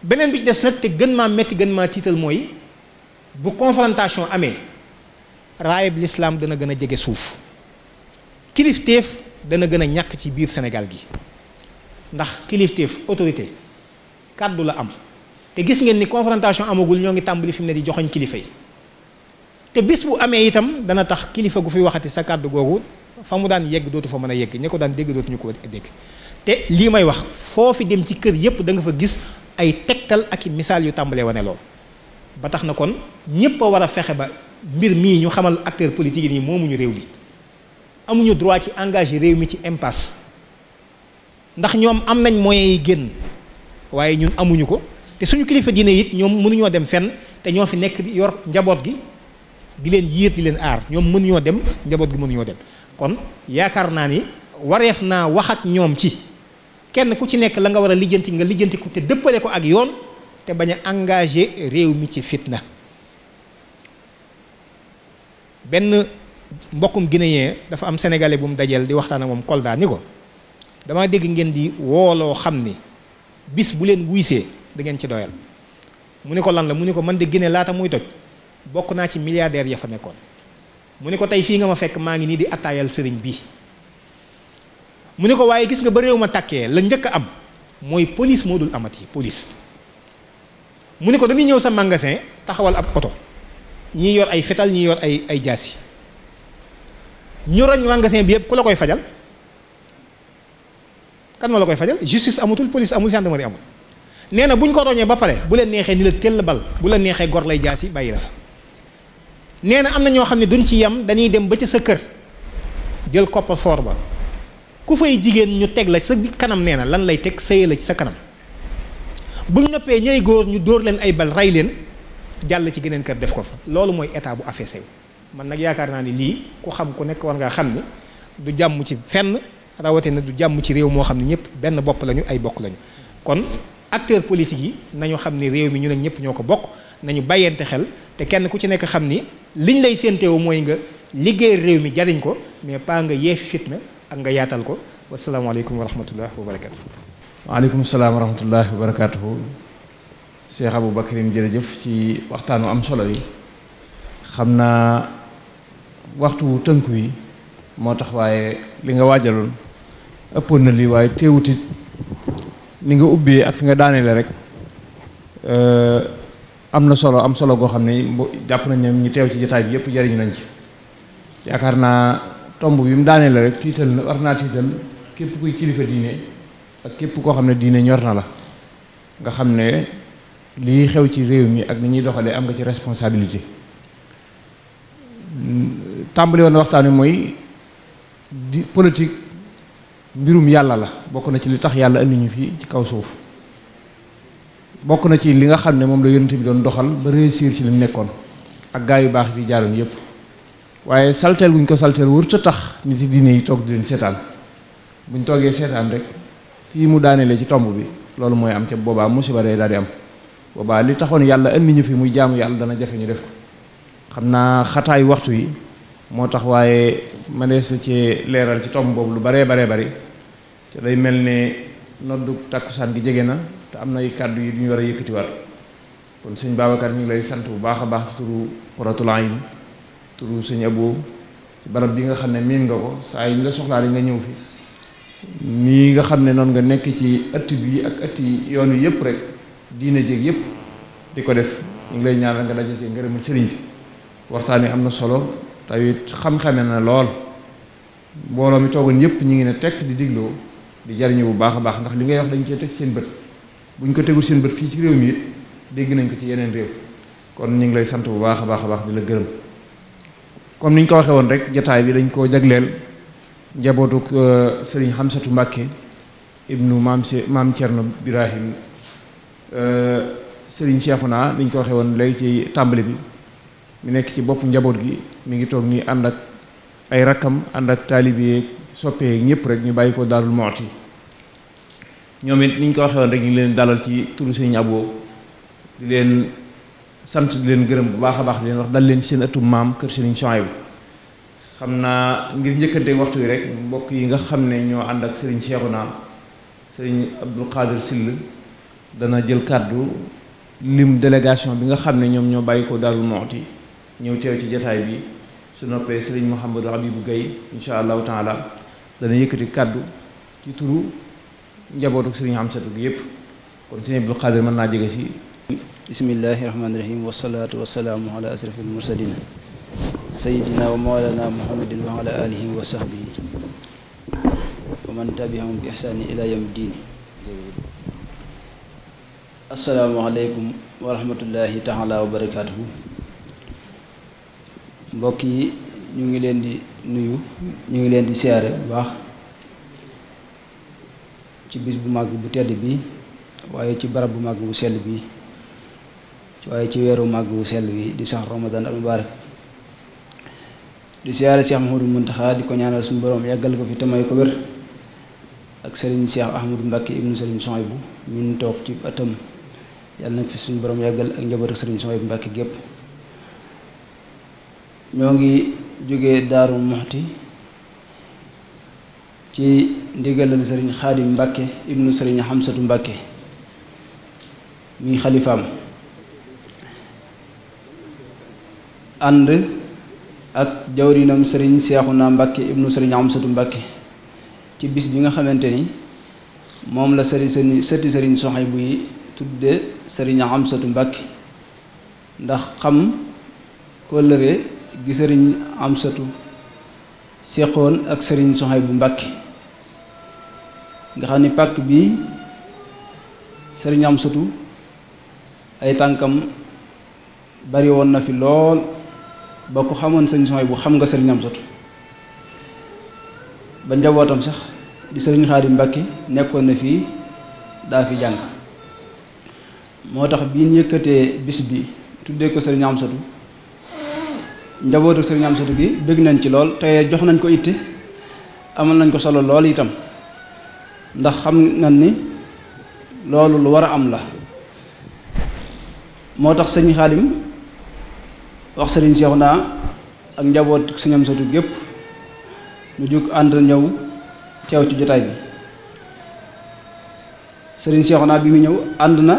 beneen bi ci des nag te gën maa métti gën maa tiital mooy bu confrontation amee raayab l'islam dana gën a jege suuf kilifteef dana gën a ñàkk ci biir Sénégal gi ndax kilifteef autorité kàddu la am te gis ngeen ni confrontation amagul ñoo ngi tàmbali fi mu ne di joxoñ kilifa yi te bis bu amee itam dana tax kilifa gu fi waxati sa kàddu googu fa mu daan yegg dootu fa mën a yegg ñi ko daan dégg dootuñu ko dégg te lii may wax foofi dem ci kër yépp da nga fa gis ay tegtal ak i misaal yu tàmbalee wane lool ba tax na kon ñépp a war a fexe ba mbir mii ñu xamal acteurs politiques yi nii moomuñu réew mi amuñu droit ci engagé réew mi ci impasse ndax ñoom am nañ moyens yi génn waaye ñun amuñu ko te suñu kilifa diine it ñoom mënuñoo dem fenn te ñoo fi nekk di yor njaboot gi di leen yiir di leen aar ñoom mënuñoo dem njaboot gi mënuñoo dem kon yaakaar naa ni wareef naa wax ak ñoom ci kenn ku ci nekk la nga war a lijjanti nga lijjanti ko te dëppale ko ak yoon te bañ a engagé réew mi ci fitna. benn mbokkum guinéen dafa am sénégalais bu mu dajeel di waxtaan ak moom Kolda ni ko dama dégg ngeen di wooloo xam ni bis bu leen wuysee da ngeen ci doyal mu ne ko lan la mu ne ko man de Guinée laata muy toj bokk naa ci milliardaires ya fa nekkoon mu ne ko tey fii nga ma fekk maa ngi nii di attaayal sëriñ bii mu ne ko waaye gis nga ba réew ma tàkkee la njëkk a am mooy police moo dul amati police mu ne ko dañuy ñëw sa magasin taxawal ab oto ñii yor ay fetal ñii yor ay jaasi ñu roñ magasin bi yëpp ku la koy fajal kan moo la koy fajal justice amatul police amul gendarmerie amul nee na bu ñu ko roñee ba pare bu leen neexee ni la tell bal bu la neexee gor lay jaasi bàyyi la fa nee na am na ñoo xam ne duñ ci yem dañuy dem ba ca sa kër jël coffre-fort ba ku fay jigéen ñu teg la sa kanam nee na lan lay teg sëye la ci sa kanam buñ noppee ñooy góor ñu dóor leen ay bal rey leen jàll ci geneen kër def ko fa loolu mooy état bu affaissé man nag yaakaar naa ni lii ku xam ku nekk war ngaa xam ni du jàmm ci fenn rawatina du jàmm ci réew moo xam ne ñëpp benn bopp lañu ay bokk lañu kon acteurs politiques yi nañu xam ni réew mi ñu ne ñëpp ñoo ko bokk nañu bàyyente xel te kenn ku ci nekk xam ni liñ lay séenteewu mooy nga liggéey réew mi jariñ ko mais pas nga yeefi fitna ak nga yaatal ko wasalaamaaleykum wa rahmatullah wa barakatu. waaleykum salaam wa rahmatullahi wa barakatuhu. Cheikh Aboubacrine jërëjëf ci waxtaanu am solo yi xam naa waxtu tënku yi moo tax waaye li nga waajaloon ëppoon na lii waaye teewutit ni nga ubbee ak fi nga daaneele rek am na solo goo xam ne jàpp nañ ne ñu teew ci jotaay bi yëpp jariñu nañ ci yaakaar naa tomb bi mu daaneele rek tiital na war naa tiital képp kuy kilifa diine ak képp koo xam ne diine ñor na la nga xam ne lii xew ci réew mi ak ni ñuy doxalee am nga ci responsabilité tàmbali woon waxtaan wi mooy di politique mbirum yàlla la bokk na ci li tax yàlla indi ñu fii ci kaw suuf bokk na ci li nga xam ne moom la yonent bi doon doxal ba réussir ci li mu nekkoon ak gaa yu baax yi jaaroon yépp waaye salteel guñ ko salteel wër ta tax nit yi diine yi toog di leen seetaan buñ toogee seetaan rek fii mu daanelee ci tomb bi loolu mooy am ca boobaa musiba day daal di am boobaa li taxoon yàlla indi ñu fi muy jaamu yàlla dana jafe ñu def ko xam naa xataayu waxtu yi moo tax waaye mënees na ci leeral ci tomb boobu lu baree bari te day mel ne noddu takkusaan gi jege na te am na ay kàddu yi du ñu war a yëkkatiwaat kon sëñ Babacar ñu ngi lay sant bu baax a baax turu Qurratul Ayn turu sëñ Abo ci barab bi nga xam ne miin nga ko saa yi ñu la soxlaa nga ñëw fi nii nga xam ne noonu nga nekk ci ëtt bi ak ëtt yi yoon wi yëpp rek diine jéeg yëpp di ko def ñu ngi lay ñaanal nga daje ci ngërëmal sëriñ bi waxtaan wi am na solo tawit xam-xame na lool mbooloo mi toogoon yëpp ñu ngi ne tekk di digloo di jariñu bu baax a baax ndax li ngay wax dañ cee teg seen bët buñ ko tegul seen bët fii ci réew mi it dégg nañ ko ci yeneen réew kon ñu ngi lay sant bu baax a baax di la gërëm comme ni ñu ko waxee woon rek jataay bi dañ koo jagleel njabootuk sëriñ Xamsatu Mbàkke ibnu maam Cerno Birahim sëriñ Seexuna ni ñu ko waxee woon léegi ci tàmbali bi mi nekk ci bopp njaboot gi mi ngi toog nii ànd ak ay rakkam ànd ak taalibe yeeg soppee ñëpp rek ñu bàyyi ko Daarul Muxti ñoom it ni ñu ko waxee woon rek ñu ngi leen dalal ci turu sëriñ Abo di leen sant di leen gërëm bu baax a baax di leen wax dal leen seen ëttum maam kër sëriñ Souhaïbou xam naa ngir njëkkante waxtu wi rek mbokk yi nga xam ne ñoo ànd ak sëriñ Seexuna sëriñ Abdul Qadir Sill dana jël kàddu lim délégation bi nga xam ne ñoom ñoo bàyyi ko Daarul Muxti ñëw teew ci jataay bi su noppee sëriñ Mouhamadou Habibou Gaye insha allahu taala dana yëkkati kàddu ci turu njabootu sëriñ Amsatu gi yépp kon sëriñ Abdul Qadir mën naa jege si. bismillahi rahmaani rahim wasalaatu wasalaamu ala asrafil mursalin sayidina wa mawlana muhammadin wa ala alihi wa sahbihi wa man tabiahum bi ihsani ila yawmi diini. asalaamaaleykum wa rahmatullahi taala wa barakaatuhu. mbokk yi ñu ngi leen di nuyu ñu ngi leen di siyaare bu baax ci bis bu màgg bu tedd bi waaye ci barab bu màgg bu sell bi waaye ci weeru màgg bu sell bi di sax Ramadan al mubarak di siyaare Cheikh Mouhamadou Mountakha di ko ñaanal suñu borom yàggal ko fi te may ko wér ak Serigne Cheikh Ahmadou Mbacké ibnu Serigne Souhaïbou min toog ci atam yàlla na fi suñu borom yàggal ak njaboot ak Serigne Souhaïbou Mbacké gépp ñoo ngi jógee Daaru Muxti ci ndigalal Serigne Xaadim Mbacké ibnu Serigne Xamsatu Mbacké muy xalifaam ànd ak jawrinam Serigne Seexuna Mbacké ibnu Serigne Xamsatu Mbacké ci bis bi nga xamante ni moom la sëti Serigne Souhaïbou yi tudde Serigne Xamsatu Mbacké ndax xam kóllëre gi Serigne Xamsatu seqoon ak Serigne Souhaïbou Mbacké nga xam ni pàkk bi Serigne Xamsatu ay tànkam bari woon na fi lool ba ko xamoon Serigne Souhaïbou xam nga Serigne Xamsatu ba njabootam sax di Serigne Xaadim Mbacké nekkoon na fii daa fi jàng moo tax bi ñu yëkkatee bis bi tuddee ko Serigne Xamsatu njabootu Serigne Xamsatu gi bëgg nañ ci lool te jox nañ ko itte amal nañ ko solo lool itam ndax xam nañ ni loolu lu war a am la moo tax Serigne Xaadim wax Serigne Seexuna ak njabootu Serigne Xamsatu gépp ñu jóg ànd ñëw teew ci jotaay bi Serigne Seexuna bi mu ñëw ànd na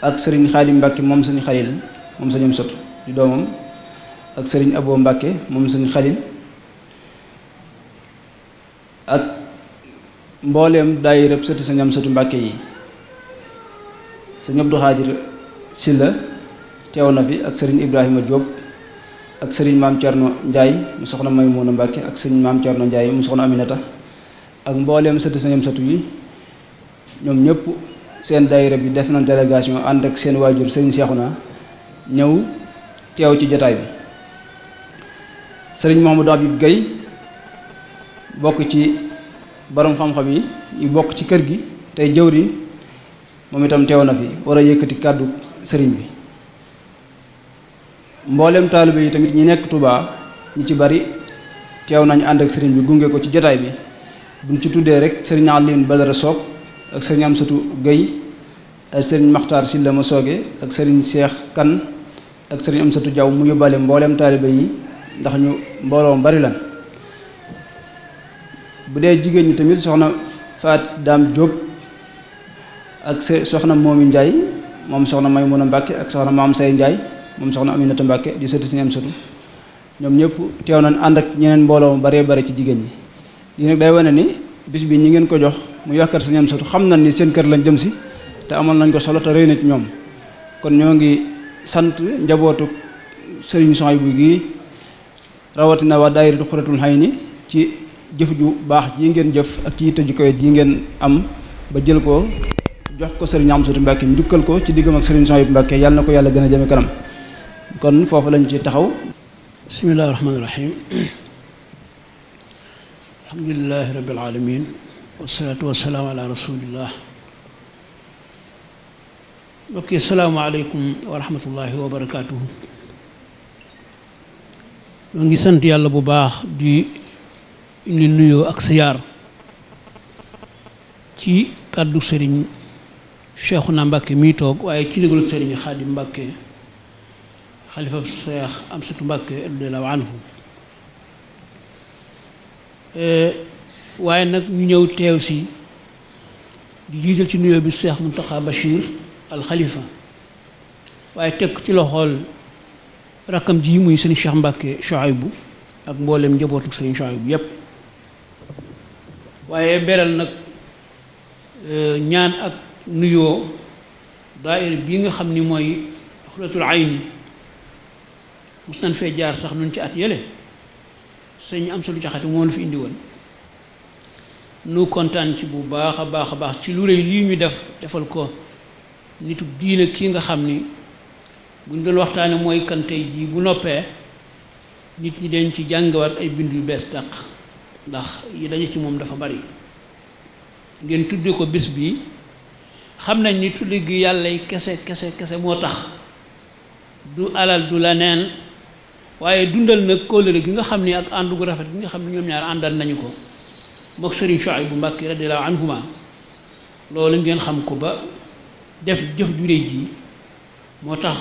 ak Serigne Xaadim Mbacké moom Serigne Xalil moom Serigne Xamsatu di doomam ak Serigne Abo Mbacké moom Serigne Xalil ak mbooleem daayira sëti Serigne Xamsatu Mbacké yi Serigne Abdou Khadir Silla teew na fi ak Serigne Ibrahima Diop ak Serigne Maam Thierno Ndiaye mu soxna Maymuna Mbacké ak Serigne Maam Thierno Ndiaye mu soxna Aminata ak mbooleem sëti Serigne Xamsatu yi ñoom ñëpp seen daayira bi def na délégation ànd ak seen waajur Serigne Seexuna ñëw teew ci jotaay bi Serigne Mouhamadou Habib Gueye bokk ci borom xam-xam yi yu bokk ci kër gi tey jëwriñ moom itam teew na fi war a yëkkati kàddu sëriñ bi mboolem taalibe yi tamit ñi nekk Touba ñi ci bari teew nañu ànd ak sëriñ bi gunge ko ci jotaay bi buñ ci tuddee rek Serigne Alioune Badara Sock ak Serigne Xamsatu Gueye ak Serigne Makhtar Silla ma sooge ak Serigne Cheikh Kane ak Serigne Xamsatu Diaw mu yóbbaale mboolem taalibe yi ndax ñu mbooloo bari lan bu dee jigéen ñi tamit soxna Faat Daam Diop ak soxna Moomi Ndiaye moom soxna Maymuna Mbacké ak soxna Maam Say Ndiaye moom soxna Aminata Mbacké di sëti Serigne Xamsatu ñoom ñëpp teew nañ ànd ak ñeneen mbooloo mu baree bari ci jigéen ñi lii nag day wane ni bis bi ñi ngeen ko jox mu yàkkat Serigne Xamsatu xam nañ ni seen kër lañ jëm si te amal nañ ko solo te rëy na ci ñoom kon ñoo ngi sant njabootu Serigne Souhaïbou gi rawatina waa daayiratu Xuratul Hayni ci jëf ju baax ji ngeen jëf ak ci yitte ju kawe ji ngeen am ba jël ko jox ko Serigne Xamsatu Mbacké njukkal ko ci diggam ak Serigne Souhaïbou Mbacké yàlla na ko yàlla gën a jëme kanam kon foofu lañ ci taxaw bismillahi rahmaani rahim alhamdulillahi rabbil alamin wasalaatu wasalaamu ala rasulillah mbokki salaamu aleykum wa rahmatullahi wa barakaatuhu ñoo ngi sant yàlla bu baax di indi nuyoo ak siyaar ci kàddu sëriñ Seexuna Mbacké mii toog waaye ci ndigalu sëriñ Xaadim Mbacké xalifa Seex Xamsatu Mbacké radiyallaahu anhu waaye nag ñu ñëw teew si di jiital ci nuyoo bi Seex Muntaxa Bachir al xalifa waaye teg ci loxool rakkam ji muy sëriñ Cheikh Mbacké Souhaïbou ak mboolem njabootu sëriñ Souhaïbou yépp waaye beral nag ñaan ak nuyoo daayira bii nga xam ni mooy Xuratul Ayni mos nañ fee jaar sax nun ci at yële sëñ Amsatu Jaxate moo fi indi woon nu kontaan ci bu baax a baax a baax ci lu rëy lii ñu defal ko nitu diine kii nga xam ni buñ doon waxtaane mooy kan tey jii bu noppee nit ñi dañ ci jàngawaat ay bind yu bees tàq ndax yi daje ci moom dafa bari ngeen tudde ko bis bi xam nañ ni tudde gi yàlla kese kese moo tax du alal du la neen waaye dundal nag kóllëre gi nga xam ni ak ànd gu rafet gi nga xam ne ñoom ñaar àndal nañu ko mook Sëriñ Souhaïbou Mbacké radiyallahu anhuma loolu ngeen xam ko ba def jëf ju réy ji moo tax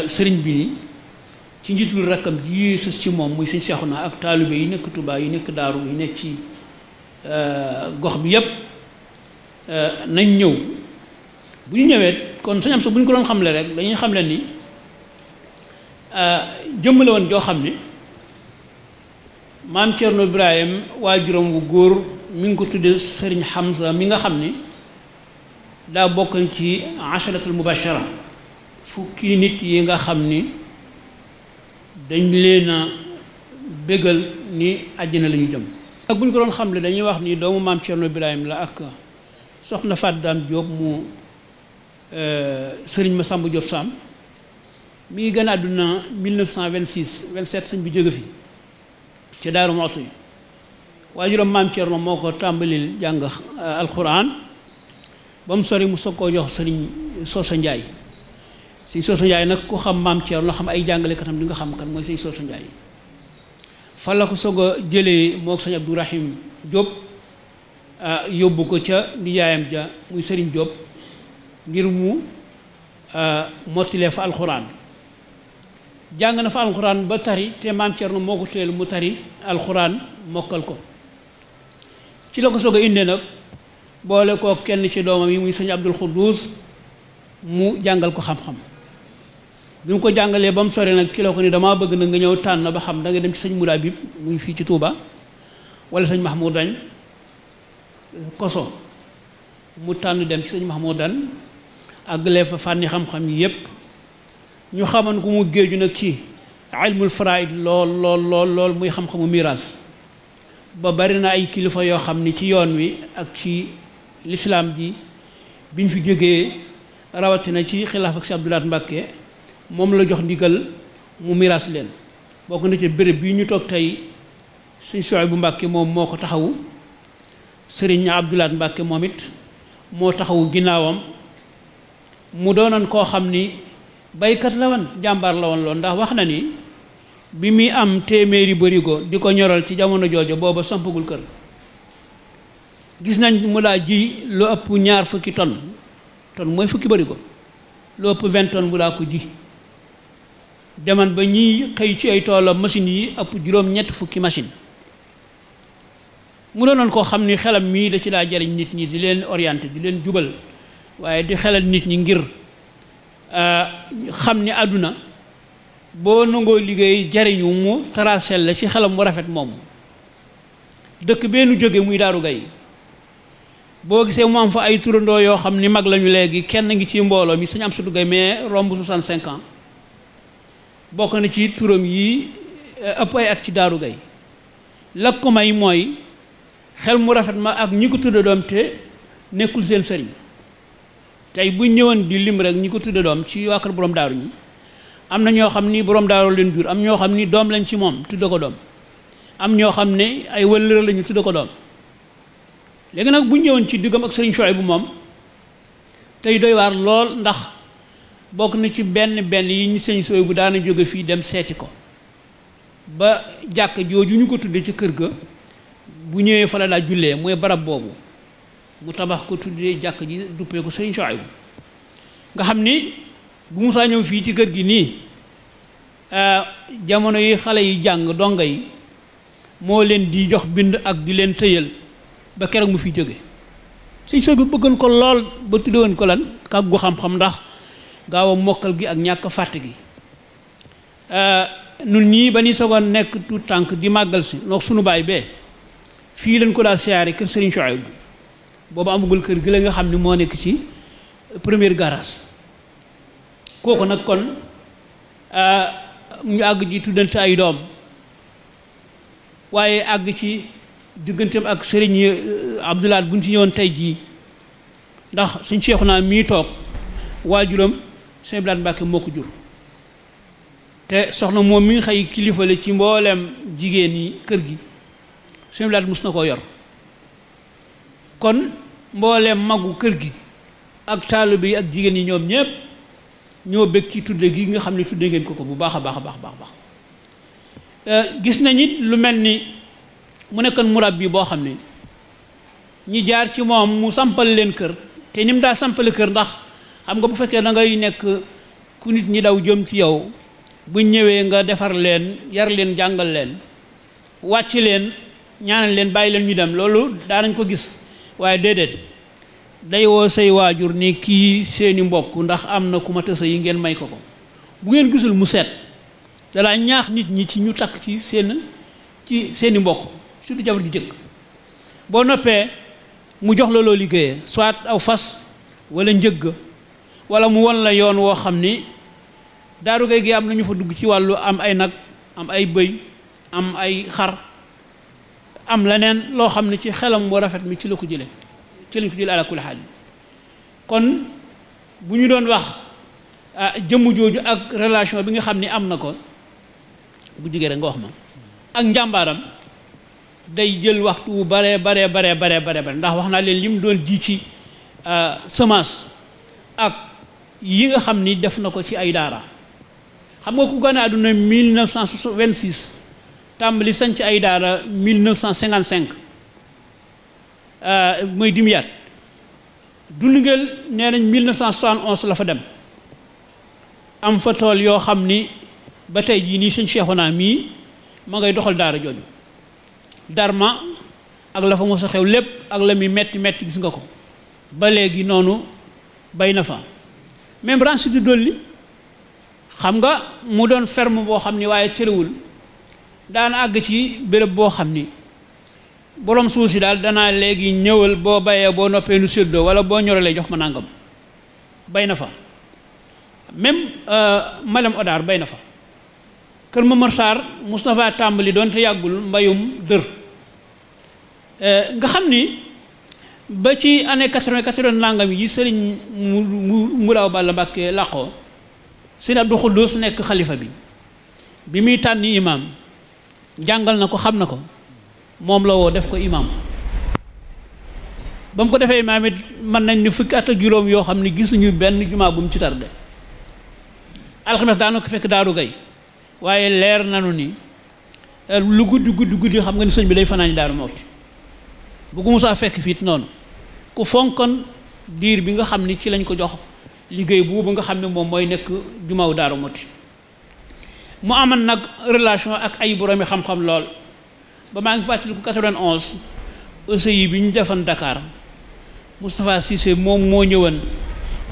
sëriñ bi ci njiitul rakkam ji sës ci moom muy sëñ Seexuna ak taalibe yi nekk Tuubaa yi nekk Daaru yi nekk ci gox bi yépp nañ ñëw bu ñu ñëwee kon sëñ am sa bu ñu ko doon xamle rek dañuy xamle ni jëmmale woon joo xam ni maam Thierno Ibrahim waajuram wu góor mi ngi ko tuddee sëriñ Hamza mi nga xam ni daa bokk ci asharatul mubashara fukki nit yi nga xam ni dañ leen a bégal ni àjjana la ñu jëm ak bu ñu ko doon xamle dañuy wax ni doomu maam Thierno Ibrahim la ak soxna Fatou Dame Diop mu sëriñ Massamba Diop Sam mi ngi gën a àdduna 1926 27 sëñ bi jóge fi ci Daaru Muxti yi waajuram maam Thierno moo ko tàmbalil jàng alxuraan ba mu sori mu soog koo jox sëriñ Soosa Njaay sëñ Soosa Njaay nag ku xam maam Thierno xam ay jàngalekatam di nga xam kan mooy sëñ Soosa Njaay fa la ko soog a jëlee mook sëñ Abdourahim Diop yóbbu ko ca nijaayam ja muy sëriñ Diop ngir mu mottilee fa alxuraan jàng na fa alxuraan ba tari te maam Thierno moo ko teel mu tari alxuraan mokkal ko ci la ko soog a indee nag boole koo kenn ci doomam yi muy sëñ Abdul Xuddus mu jàngal ko xam-xam bi mu ko jàngalee ba mu sore nag ci la ko ni damaa bëgg na nga ñëw tànn ba xam da nga dem ci sëñ Mudaa Abib muy fii ci Touba wala sëñ Mahmoudan Koso mu tànn dem ci sëñ Mahmoudan àggalee fa fànni xam-xam yi yépp ñu xaman ko mu géeju nag ci ilmul faraid lool muy xam-xamu miraas ba bari na ay kilifa yoo xam ni ci yoon wi ak ci lislaam ji biñ fi jógee rawatina ci xilaaf ak si Abdou Lahad Mbacké moom la jox ndigal mu miraas leen bokk na ci béréb bii ñu toog tey sëñ Souhaïbou Mbacké moom moo ko taxawu sëriñ Abdou Lahad Mbacké moom it moo taxawu ginnaawam mu doonoon koo xam ni baykat la woon jàmbaar la woon lool ndax wax na ni bi muy am téeméeri bërigo di ko ñoral ci jamono joojo booba sampagul kër gis nañ mu daa ji lu ëpp ñaar fukki tonnes mooy fukki bërigo lu ëpp 20 tonnes mu daa ko ji deman ba ñiy xëy ci ay toolam machine yi ëpp juróom-ñett fukki machine mu doonoon koo xam ni xelam mii da ci daa jariñ nit ñi di leen orienté di leen jubal waaye di xelal nit ñi ngir xam ni àdduna boo nangoo liggéey jariñu mu tracel la ci xelam mu rafet moomu dëkk benn jóge muy Daaru Gay boo gisee mu am fa ay turandoo yoo xam ni mag lañu léegi kenn ngi ci mbooloo mi sëñ Amsatu Gay mais romb 65 ans bokk na ci turam yi ëpp ay at ci Daaru Gay la ko may mooy xel mu rafet ma ak ñi ko tudde doom te nekkul seen sëriñ tey bu ñëwoon di lim rek ñi ko tudde doom ci waa kër borom daaru ñi am na ñoo xam ni borom daaru leen jur am ñoo xam ni doom lañ ci moom tudde ko doom am ñoo xam ne ay wëllëre lañu tudde ko doom léegi nag bu ñëwoon ci diggam ak sëriñ Souhaïbou moom tey doy waar lool ndax bokk na ci benn yi ñu sëriñ Souhaïbou daana jóge fii dem seeti ko ba jàkk jooju ñu ko tudde ci kër ga bu ñëwee fa la daa jullee mooy barab boobu mu tabax ko tuddee jàkk ji duppee ko sëriñ Souhaïbou nga xam ni bu musaa ñëw fii ci kër gi nii jamono yi xale yi jàng donga yi moo leen di jox bind ak di leen tëyal ba keroog mu fi jóge sëriñ Souhaïbou bëggoon ko lool ba tuddewoon ko lan kàggu xam-xam ndax gaaw a mokkal gi ak ñàkk fàtte gi nun ñii ba ni sogoon nekk tout tànk di màggal si noo sunu baay bee fii lañ ko daa siyaare kër sëriñ Souhaïbou boobu amagul kër gi la nga xam ne moo nekk ci première garage kooku nag kon ñu àgg ji tuddante ay doom waaye àgg ci digganteem ak sëriñ Abdou Lahad bu ñu ci ñëwoon tey jii ndax suñ Seexuna mii toog waajuram sëñ Abdou Lahad Mbacké moo ko jur te soxna moom mi nga xëy kilifa la ci mbooleem jigéen yi kër gi suñu laat mus na koo yor kon mbooleem magu kër gi ak taalibe yi ak jigéen yi ñoom ñépp ñoo bëgg ci tudde gi nga xam ne tudde ngeen ko bu baax a baax a baax baax gis nañ it lu mel ni mu nekkoon murabbi boo xam ne ñi jaar ci moom mu sampal leen kër te ni mu daa sampale kër ndax xam nga bu fekkee da ngay nekk ku nit ñi daw jëm ci yow buñ ñëwee nga defar leen yar leen jàngal leen wàcc leen ñaanal leen bàyyi leen ñu dem loolu daanañ ko gis waaye déedéet day woo say waajur ni kii seeni mbokk ndax am na ku ma tësa yi ngeen may ko ko bu ngeen gisul mu seet dalaa ñaax nit ñi ci ñu takk ci seeni mbokk surtout jabar ju jëkk boo noppee mu jox la loo liggéeyee soit aw fas wala njëgg wala mu won la yoon woo xam ni Daaru Gay gi am nañu fa dugg ci wàllu am ay nag am ay bëy am ay xar am leneen loo xam ne ci xelam moo rafet mi ci la ko jële ci lañ ko jële ala kulli xaal kon bu ñu doon wax jëmm jooju ak relation bi nga xam ni am na ko bu jigee rek nga wax ma ak njàmbaaram day jël waxtu wu bare ndax wax naa leen lim doon ji ci semence ak yi nga xam ni def na ko ci ay daara xam nga ku gane àdduna 1926 tàmbali sanc ay daara 1955 mooy Dimyaat Dundugeel nee nañ 1971 la fa dem am fa tool yoo xam ni ba tey jii nii sëñ Cheikhouna mii ma ngay doxal daara jooju Darma ak la fa mos a xew lépp ak la muy metti gis nga ko ba léegi noonu bay na fa même ranch du dolli xam nga mu doon ferme boo xam ni waaye terewul daana àgg ci béréb boo xam ni borom suuf si daal danaa léegi ñëwal boo bayee boo noppee nu séddoo wala boo ñoralee jox ma nangam bay na fa même Malem Odar bay na fa Kër Momar Sarr Moustapha tàmbali doon te yàggul mbayum dër nga xam ni ba ci année 80 nangam yi sëriñ mu daaw Balla Mbàkke làqoo sëriñ Abdou Khoudous nekk xalifa bi muy tànni imaam jàngal na ko xam na ko moom la woo def ko imaam ba mu ko defee imaam it mën nañ ni fukki at ak juróom yoo xam ne gisuñu benn jumaa bu mu ci tardé alxames daana ko fekk Daaru Gay waaye leer nanu ni lu guddi xam nga ni sëñ bi day fanaani Daaru Muxti bu ko musaa fekk fiit noonu ku fonkoon diir bi nga xam ni ci lañ ko jox liggéey boobu nga xam ne moom mooy nekk jumaaw Daaru Muxti mu amoon nag relation ak ay boroomi xam-xam lool ba maa ngi fàttaliku 91 ECI bi ñu defoon Dakar Moustapha Cissé moom moo ñëwoon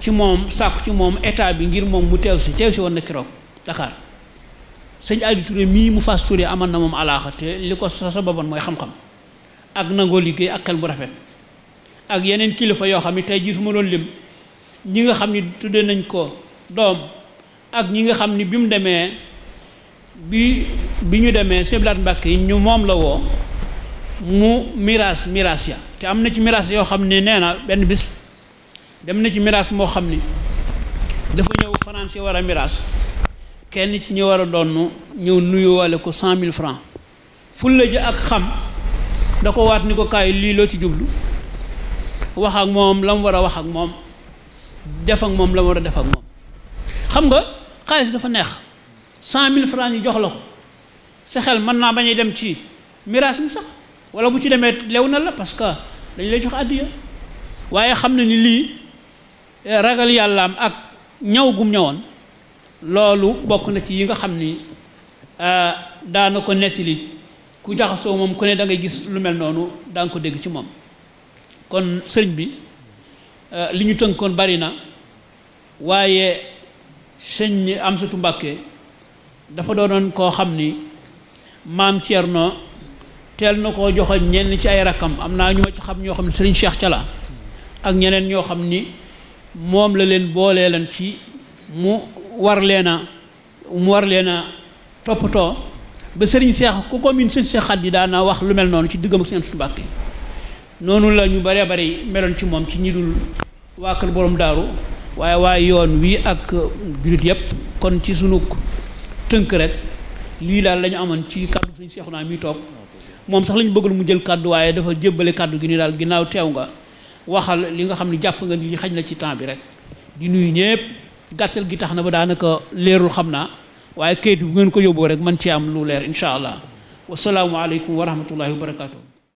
ci moom sàkku ci moom état bi ngir moom mu teew si woon na keroog Dakar sëñ Adi Touré mii mu fas Touré amoon na moom alaaxa te li ko sa sababoon mooy xam-xam ak nangoo liggéey ak xel bu rafet ak yeneen kilifa yoo xam ne tey jii su ma doon lim ñi nga xam ni tuddee nañ ko doom ak ñi nga xam ni bi mu demee bi ñu demee Sëñ Blaat Mbàkke yi ñu moom la woo mu miraas ya te am na ci miraas yoo xam ne nee na benn bis dem na ci miraas moo xam ni dafa ñëw France war a miraas kenn ci ñu war a doon ñëw nuyuwale ko 100 000 francs fulla ji ak xam da ko waat ni ko kaay lii loo ci jublu wax ak moom la mu war a wax ak moom def ak moom la mu war a def ak moom xam nga xaalis dafa neex 100 000 francs yi jox la ko sa xel mën naa bañ a dem ci miraas mi sax wala bu ci demee lew na la parce que dañ lay jox àddiya waaye xam na ni lii ragal yàllaam ak ñaw gum ñëwoon loolu bokk na ci yi nga xam ni daana ko nettali ku jaxasoo moom ku ne da ngay gis lu mel noonu daa nga ko dégg ci moom kon sëriñ bi li ñu tënkoon bari na waaye sëñ Amsatu Mbàkke dafa doonoon koo xam ni maam Thierno teel na koo joxoñ ñenn ci ay rakkam am naa ñu ma ci xam ñoo xam ne sëriñ Cheikh Thiala ak ñeneen ñoo xam ni moom la leen boolee lan ci mu war leen a toppatoo ba sëriñ Cheikh ku ko min sëriñ Cheikh xat yi daana wax lu mel noonu ci diggam ak seen Amsatu Mbàkke noonu la ñu bëree bëri meloon ci moom ci ñi dul waa kër borom daaru waaye yoon wi ak jullit yépp kon ci sunu tënk rek lii daal la ñu amoon ci kàddu sëñ Seexuna mi toog moom sax la ñu bëggul mu jël kàddu waaye dafa jébbale kàddu gi ni daal ginnaaw teew nga waxal li nga xam ne jàpp nga ni li xaj na ci temps bi rek di nuyu ñëpp gàttal gi tax na ba daanaka leerul xam naa waaye kayit bi bu ngeen ko yóbboo rek man ci am lu leer incha allah wasalaamualeykum wa rahmatullahi wa barakatuh